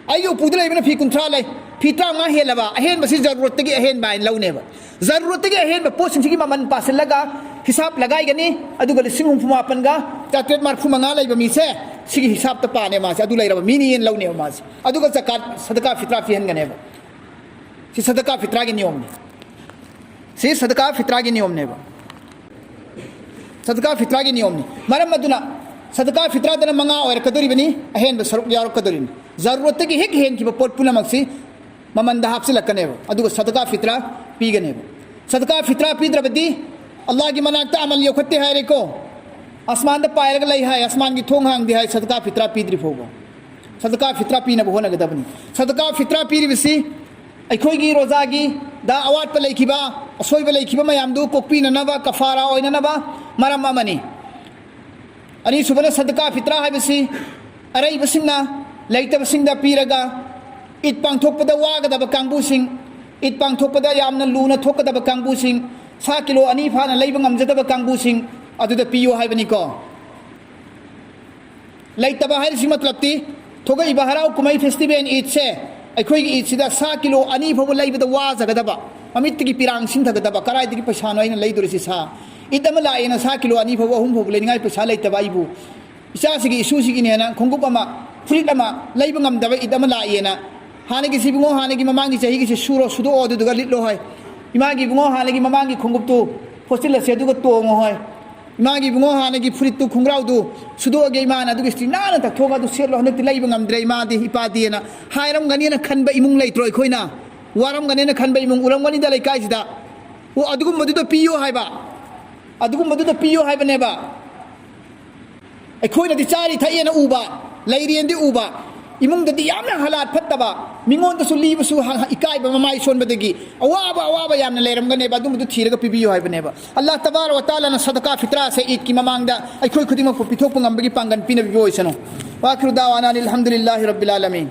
ꯑꯩꯒꯤ ꯎꯄꯨꯗ ꯂꯩꯕꯅ ꯐꯤ ꯀꯨꯟꯊ꯭ꯔꯥ ꯂꯩ, ꯐꯤ ꯇꯔꯥꯃꯉꯥ ꯍꯦꯜꯂꯕ, ꯑꯍꯦꯟꯕꯁꯤ ꯖꯔꯨꯔꯠꯇꯒꯤ ꯑꯍꯦꯟꯕ ꯍꯥꯏꯅ ꯂꯧꯅꯦꯕ꯫ ꯖꯔꯨꯔꯠꯇꯒꯤ ꯑꯍꯦꯟꯕ ꯄꯣꯠꯁꯤꯡꯁꯤꯒꯤ ꯃꯃꯜ ꯄꯥꯁꯤꯜꯂꯒ ꯍꯤꯁꯥꯞ ꯂꯒꯥꯏꯒꯅꯤ, ꯑꯗꯨꯒ ꯂꯤꯁꯤꯡ ꯍꯨꯝꯐꯨ ꯃꯥꯄꯟꯒ ꯆꯥꯇ꯭ꯔꯦꯠ ꯃꯔꯤꯐꯨ ꯃꯉꯥ ꯂꯩꯕ ꯃꯤꯁꯦ ꯁꯤꯒꯤ ꯍꯤꯁꯥꯞꯇ ꯄꯥꯅꯦ ꯃꯥꯁꯦ, ꯑꯗꯨ ꯂꯩꯔꯕ ꯃꯤꯅꯤꯅ ꯂꯧꯅꯦꯕ ꯃꯥꯁꯦ꯫ ꯑꯗꯨꯒ ꯖꯀꯥꯠ, ꯁꯗꯀꯥ ꯐꯤꯇ꯭ꯔꯥ ꯄꯤꯍꯟꯒꯅꯦꯕ꯫ ꯁꯤ ꯁꯗꯀꯥ ꯐꯤꯇ꯭ꯔꯥꯒꯤ ꯅꯤꯌꯣꯝꯅꯤ꯫ ꯁꯤ ꯁꯗꯀꯥ ꯐꯤꯇ꯭ꯔꯥꯒꯤ ꯅꯤꯌꯣꯝꯅꯦꯕ꯫ ꯁꯗꯀꯥ ꯐꯤꯇ꯭ꯔꯥꯒꯤ ꯅꯤꯌꯣꯝꯅꯤ꯫ ꯃꯔꯝ ꯑꯗꯨꯅ ꯁꯗꯀꯥ ꯐꯤꯇ꯭ꯔꯥꯗꯅ ꯃꯉꯥ ꯑꯣꯏꯔꯛꯀꯗꯣꯔꯤꯕꯅꯤ, ꯑꯍꯦꯟꯕ ꯁꯔꯨꯛ ꯌꯥꯎꯔꯛꯀꯗꯣꯔꯤꯕꯅꯤ꯫ ꯖꯔꯨꯔꯠꯇꯒꯤ ꯍꯦꯛ ꯍꯦꯟꯈꯤꯕ ꯄꯣꯠ ꯄꯨꯝꯅꯃꯛꯁꯤ ꯃꯃꯟꯗ ꯍꯥꯞꯆꯤꯜꯂꯛꯀꯅꯦꯕ, ꯑꯗꯨꯒ ꯁꯗꯀꯥ ꯐꯤꯇ꯭ꯔꯥ ꯄꯤꯒꯅꯦꯕ꯫ ꯁꯗꯀꯥ ꯐꯤꯇ꯭ꯔꯥ ꯄꯤꯗ꯭ꯔꯕꯗꯤ ꯑꯜꯂꯥꯍꯒꯤ ꯃꯅꯥꯛꯇ ꯑꯃꯜ ꯌꯧꯈꯠꯇꯦ ꯍꯥꯏꯔꯦꯀꯣ꯫ ꯑꯁꯃꯥꯟꯗ ꯄꯥꯏꯔꯒ ꯂꯩ ꯍꯥꯏ, ꯑꯁꯃꯥꯟꯒꯤ ꯊꯣꯡ ꯍꯥꯡꯗꯦ ꯍꯥꯏ, ꯁꯗꯀꯥ ꯐꯤꯇ꯭ꯔꯥ ꯄꯤꯗ꯭ꯔꯤ ꯐꯥꯎꯕ꯫ ꯁꯗꯀꯥ ꯐꯤꯇ꯭ꯔꯥ ꯄꯤꯅꯕ ꯍꯣꯠꯅꯒꯗꯕꯅꯤ꯫ ꯁꯗꯀꯥ ꯐꯤꯇ꯭ꯔꯥ ꯄꯤꯔꯤꯕꯁꯤ ꯑꯩꯈꯣꯏꯒꯤ ꯔꯣꯖꯥꯒꯤ ꯗ ꯑꯋꯥꯠꯄ ꯂꯩꯈꯤꯕ, ꯑꯁꯣꯏꯕ ꯂꯩꯈꯤꯕ ꯃꯌꯥꯝꯗꯨ ꯀꯣꯛꯄꯤꯅꯅꯕ, ꯀꯐꯥꯔꯥ ꯑꯣꯏꯅꯅꯕ ꯃꯔꯝ ꯑꯃꯅꯤ꯫ ꯑꯅꯤꯁꯨꯕꯅ ꯁꯗꯀꯥ ꯐꯤꯇ꯭ꯔꯥ ꯍꯥꯏꯕꯁꯤ ꯑꯔꯩꯕꯁꯤꯡꯅ ꯂꯩꯇꯕꯁꯤꯡꯗ ꯄꯤꯔꯒ, ꯏꯗ ꯄꯥꯡꯊꯣꯛꯄꯗ ꯋꯥꯒꯗꯕ ꯀꯥꯡꯕꯨꯁꯤꯡ, ꯏꯗ ꯄꯥꯡꯊꯣꯛꯄꯗ ꯌꯥꯝꯅ ꯂꯨꯅ ꯊꯣꯛꯀꯗꯕ ꯀꯥꯡꯕꯨꯁꯤꯡ, ꯁꯥ ꯀꯤꯂꯣ ꯑꯅꯤ ꯐꯥꯅ ꯂꯩꯕ ꯉꯝꯖꯗꯕ ꯀꯥꯡꯕꯨꯁꯤꯡ ꯑꯗꯨꯗ ꯄꯤꯌꯨ ꯍꯥꯏꯕꯅꯤꯀꯣ꯫ ꯂꯩꯇꯕ ꯍꯥꯏꯔꯤꯁꯤ ꯃꯇꯂꯕꯇꯤ, ꯊꯣꯛꯂꯛꯏꯕ ꯍꯔꯥꯎ ꯀꯨꯝꯍꯩ ꯐꯦꯁꯇꯤꯚꯦꯜ ꯏꯗꯁꯦ, ꯑꯩꯈꯣꯏꯒꯤ ꯏꯗꯁꯤꯗ ꯁꯥ ꯀꯤꯂꯣ ꯑꯅꯤ ꯐꯥꯎꯕ ꯂꯩꯕꯗ ꯋꯥꯖꯒꯗꯕ, ꯃꯃꯤꯠꯇꯒꯤ ꯄꯤꯔꯥꯡ ꯁꯤꯟꯊꯒꯗꯕ, ꯀꯗꯥꯏꯗꯒꯤ ꯄꯩꯁꯥꯅꯣ ꯑꯩꯅ ꯂꯩꯗꯣꯔꯤꯁꯤ ꯁꯥ? ꯏꯗ ꯑꯃ ꯂꯥꯛꯑꯦꯅ ꯁꯥ ꯀꯤꯂꯣ ꯑꯅꯤ ꯐꯥꯎꯕ, ꯑꯍꯨꯝ ꯐꯥꯎꯕ ꯂꯩꯅꯤꯡꯉꯥꯏ ꯄꯩꯁꯥ ꯂꯩꯇꯕ ꯑꯩꯕꯨ, ꯏꯆꯥꯁꯤꯒꯤ, ꯏꯁꯨꯁꯤꯒꯤꯅꯦꯅ ꯈꯣꯡꯎꯞ ꯑꯃ, ꯐꯨꯔꯤꯠ ꯑꯃ ꯂꯩꯕ ꯉꯝꯗꯕ ꯏꯗ ꯑꯃ ꯂꯥꯛꯑꯦꯅ, ꯍꯥꯟꯅꯒꯤꯁꯤ ꯏꯕꯨꯡꯉꯣ, ꯍꯥꯟꯅꯒꯤ ꯃꯃꯥꯡꯒꯤ ꯆꯍꯤꯒꯤꯁꯤ ꯁꯨꯔꯣ, ꯁꯨꯗꯣꯛꯑꯣ, ꯑꯗꯨꯗꯨꯒ ꯂꯤꯠꯂꯣ ꯍꯥꯏ꯫ ꯏꯃꯥꯒꯤ ꯏꯕꯨꯡꯉꯣ, ꯍꯥꯟꯅꯒꯤ ꯃꯃꯥꯡꯒꯤ ꯈꯣꯡꯎꯞꯇꯨ ꯐꯣꯠꯆꯤꯜꯂꯁꯦ, ꯑꯗꯨꯒ ꯇꯣꯡꯉꯣ ꯍꯥꯏ꯫ ꯏꯃꯥꯒꯤ ꯏꯕꯨꯡꯉꯣ, ꯍꯥꯟꯅꯒꯤ ꯐꯨꯔꯤꯠꯇꯨ, ꯈꯣꯡꯒ꯭ꯔꯥꯎꯗꯨ ꯁꯨꯗꯣꯛꯑꯒꯦ ꯏꯃꯥꯅ, ꯑꯗꯨꯒ ꯏꯁꯇ꯭ꯔꯤ ꯅꯥꯟꯅ ꯇꯛꯊꯣꯛꯑꯒ ꯑꯗꯨ ꯁꯦꯠꯂꯣ, ꯍꯟꯗꯛꯇꯤ ꯂꯩꯕ ꯉꯝꯗ꯭ꯔꯦ ꯏꯃꯥꯗꯤ, ꯏꯄꯥꯗꯤꯅ ꯍꯥꯏꯔꯝꯒꯅꯤꯅ ꯈꯟꯕ ꯏꯃꯨꯡ ꯂꯩꯇ꯭ꯔꯣ ꯑꯩꯈꯣꯏꯅ? ꯋꯥꯔꯝꯒꯅꯤꯅ ꯈꯟꯕ ꯏꯃꯨꯡ ꯎꯔꯝꯒꯅꯤꯗ ꯂꯩꯀꯥꯏꯁꯤꯗ꯫ ꯑꯣ, ꯑꯗꯨꯒꯨꯝꯕꯗꯨꯗ ꯄꯤꯌꯣ ꯍꯥꯏꯕ, ꯑꯗꯨꯒꯨꯝꯕꯗꯨꯗ ꯄꯤꯌꯣ ꯍꯥꯏꯕꯅꯦꯕ꯫ ꯑꯩꯈꯣꯏꯅꯗꯤ ꯆꯥꯔꯤ ꯊꯛꯑꯦꯅ ꯎꯕ, ꯂꯩꯔꯦꯅꯗꯤ ꯎꯕ, ꯏꯃꯨꯡꯗꯗꯤ ꯌꯥꯝꯅ ꯍꯥꯂꯥꯠ ꯐꯠꯇꯕ, ꯃꯤꯉꯣꯟꯗꯁꯨ ꯂꯤꯕꯁꯨ ꯍ-, ꯍ-, ꯏꯀꯥꯏꯕ, ꯃꯃꯥꯏ ꯁꯣꯟꯕꯗꯒꯤ ꯑꯋꯥꯕ, ꯑꯋꯥꯕ ꯌꯥꯝꯅ ꯂꯩꯔꯝꯒꯅꯦꯕ꯫ ꯑꯗꯨꯝꯕꯗꯨ ꯊꯤꯔꯒ ꯄꯤꯕꯤꯌꯨ ꯍꯥꯏꯕꯅꯦꯕ꯫ ꯑꯜꯂꯥꯍ ꯇꯕꯥꯔꯛ ꯋ ꯇꯥꯂꯥꯅ ꯁꯗꯀꯥ ꯐꯤꯇ꯭ꯔꯥꯁꯦ ꯏꯗꯀꯤ ꯃꯃꯥꯡꯗ ꯑꯩꯈꯣꯏ ꯈꯨꯗꯤꯡꯃꯛꯄꯨ ꯄꯤꯊꯣꯛꯄ ꯉꯝꯕꯒꯤ ꯄꯥꯡꯒꯜ ꯄꯤꯅꯕꯤꯕ ꯑꯣꯏꯁꯅꯨ꯫ ꯋꯥꯈꯤꯔꯨ ꯗꯥꯋꯥꯅꯥ ꯑꯅꯤꯜ ꯍꯝꯗꯨꯂꯤꯜꯂꯥꯍꯤ ꯔꯕꯤꯜ ꯑꯥꯂꯃꯤꯟ꯫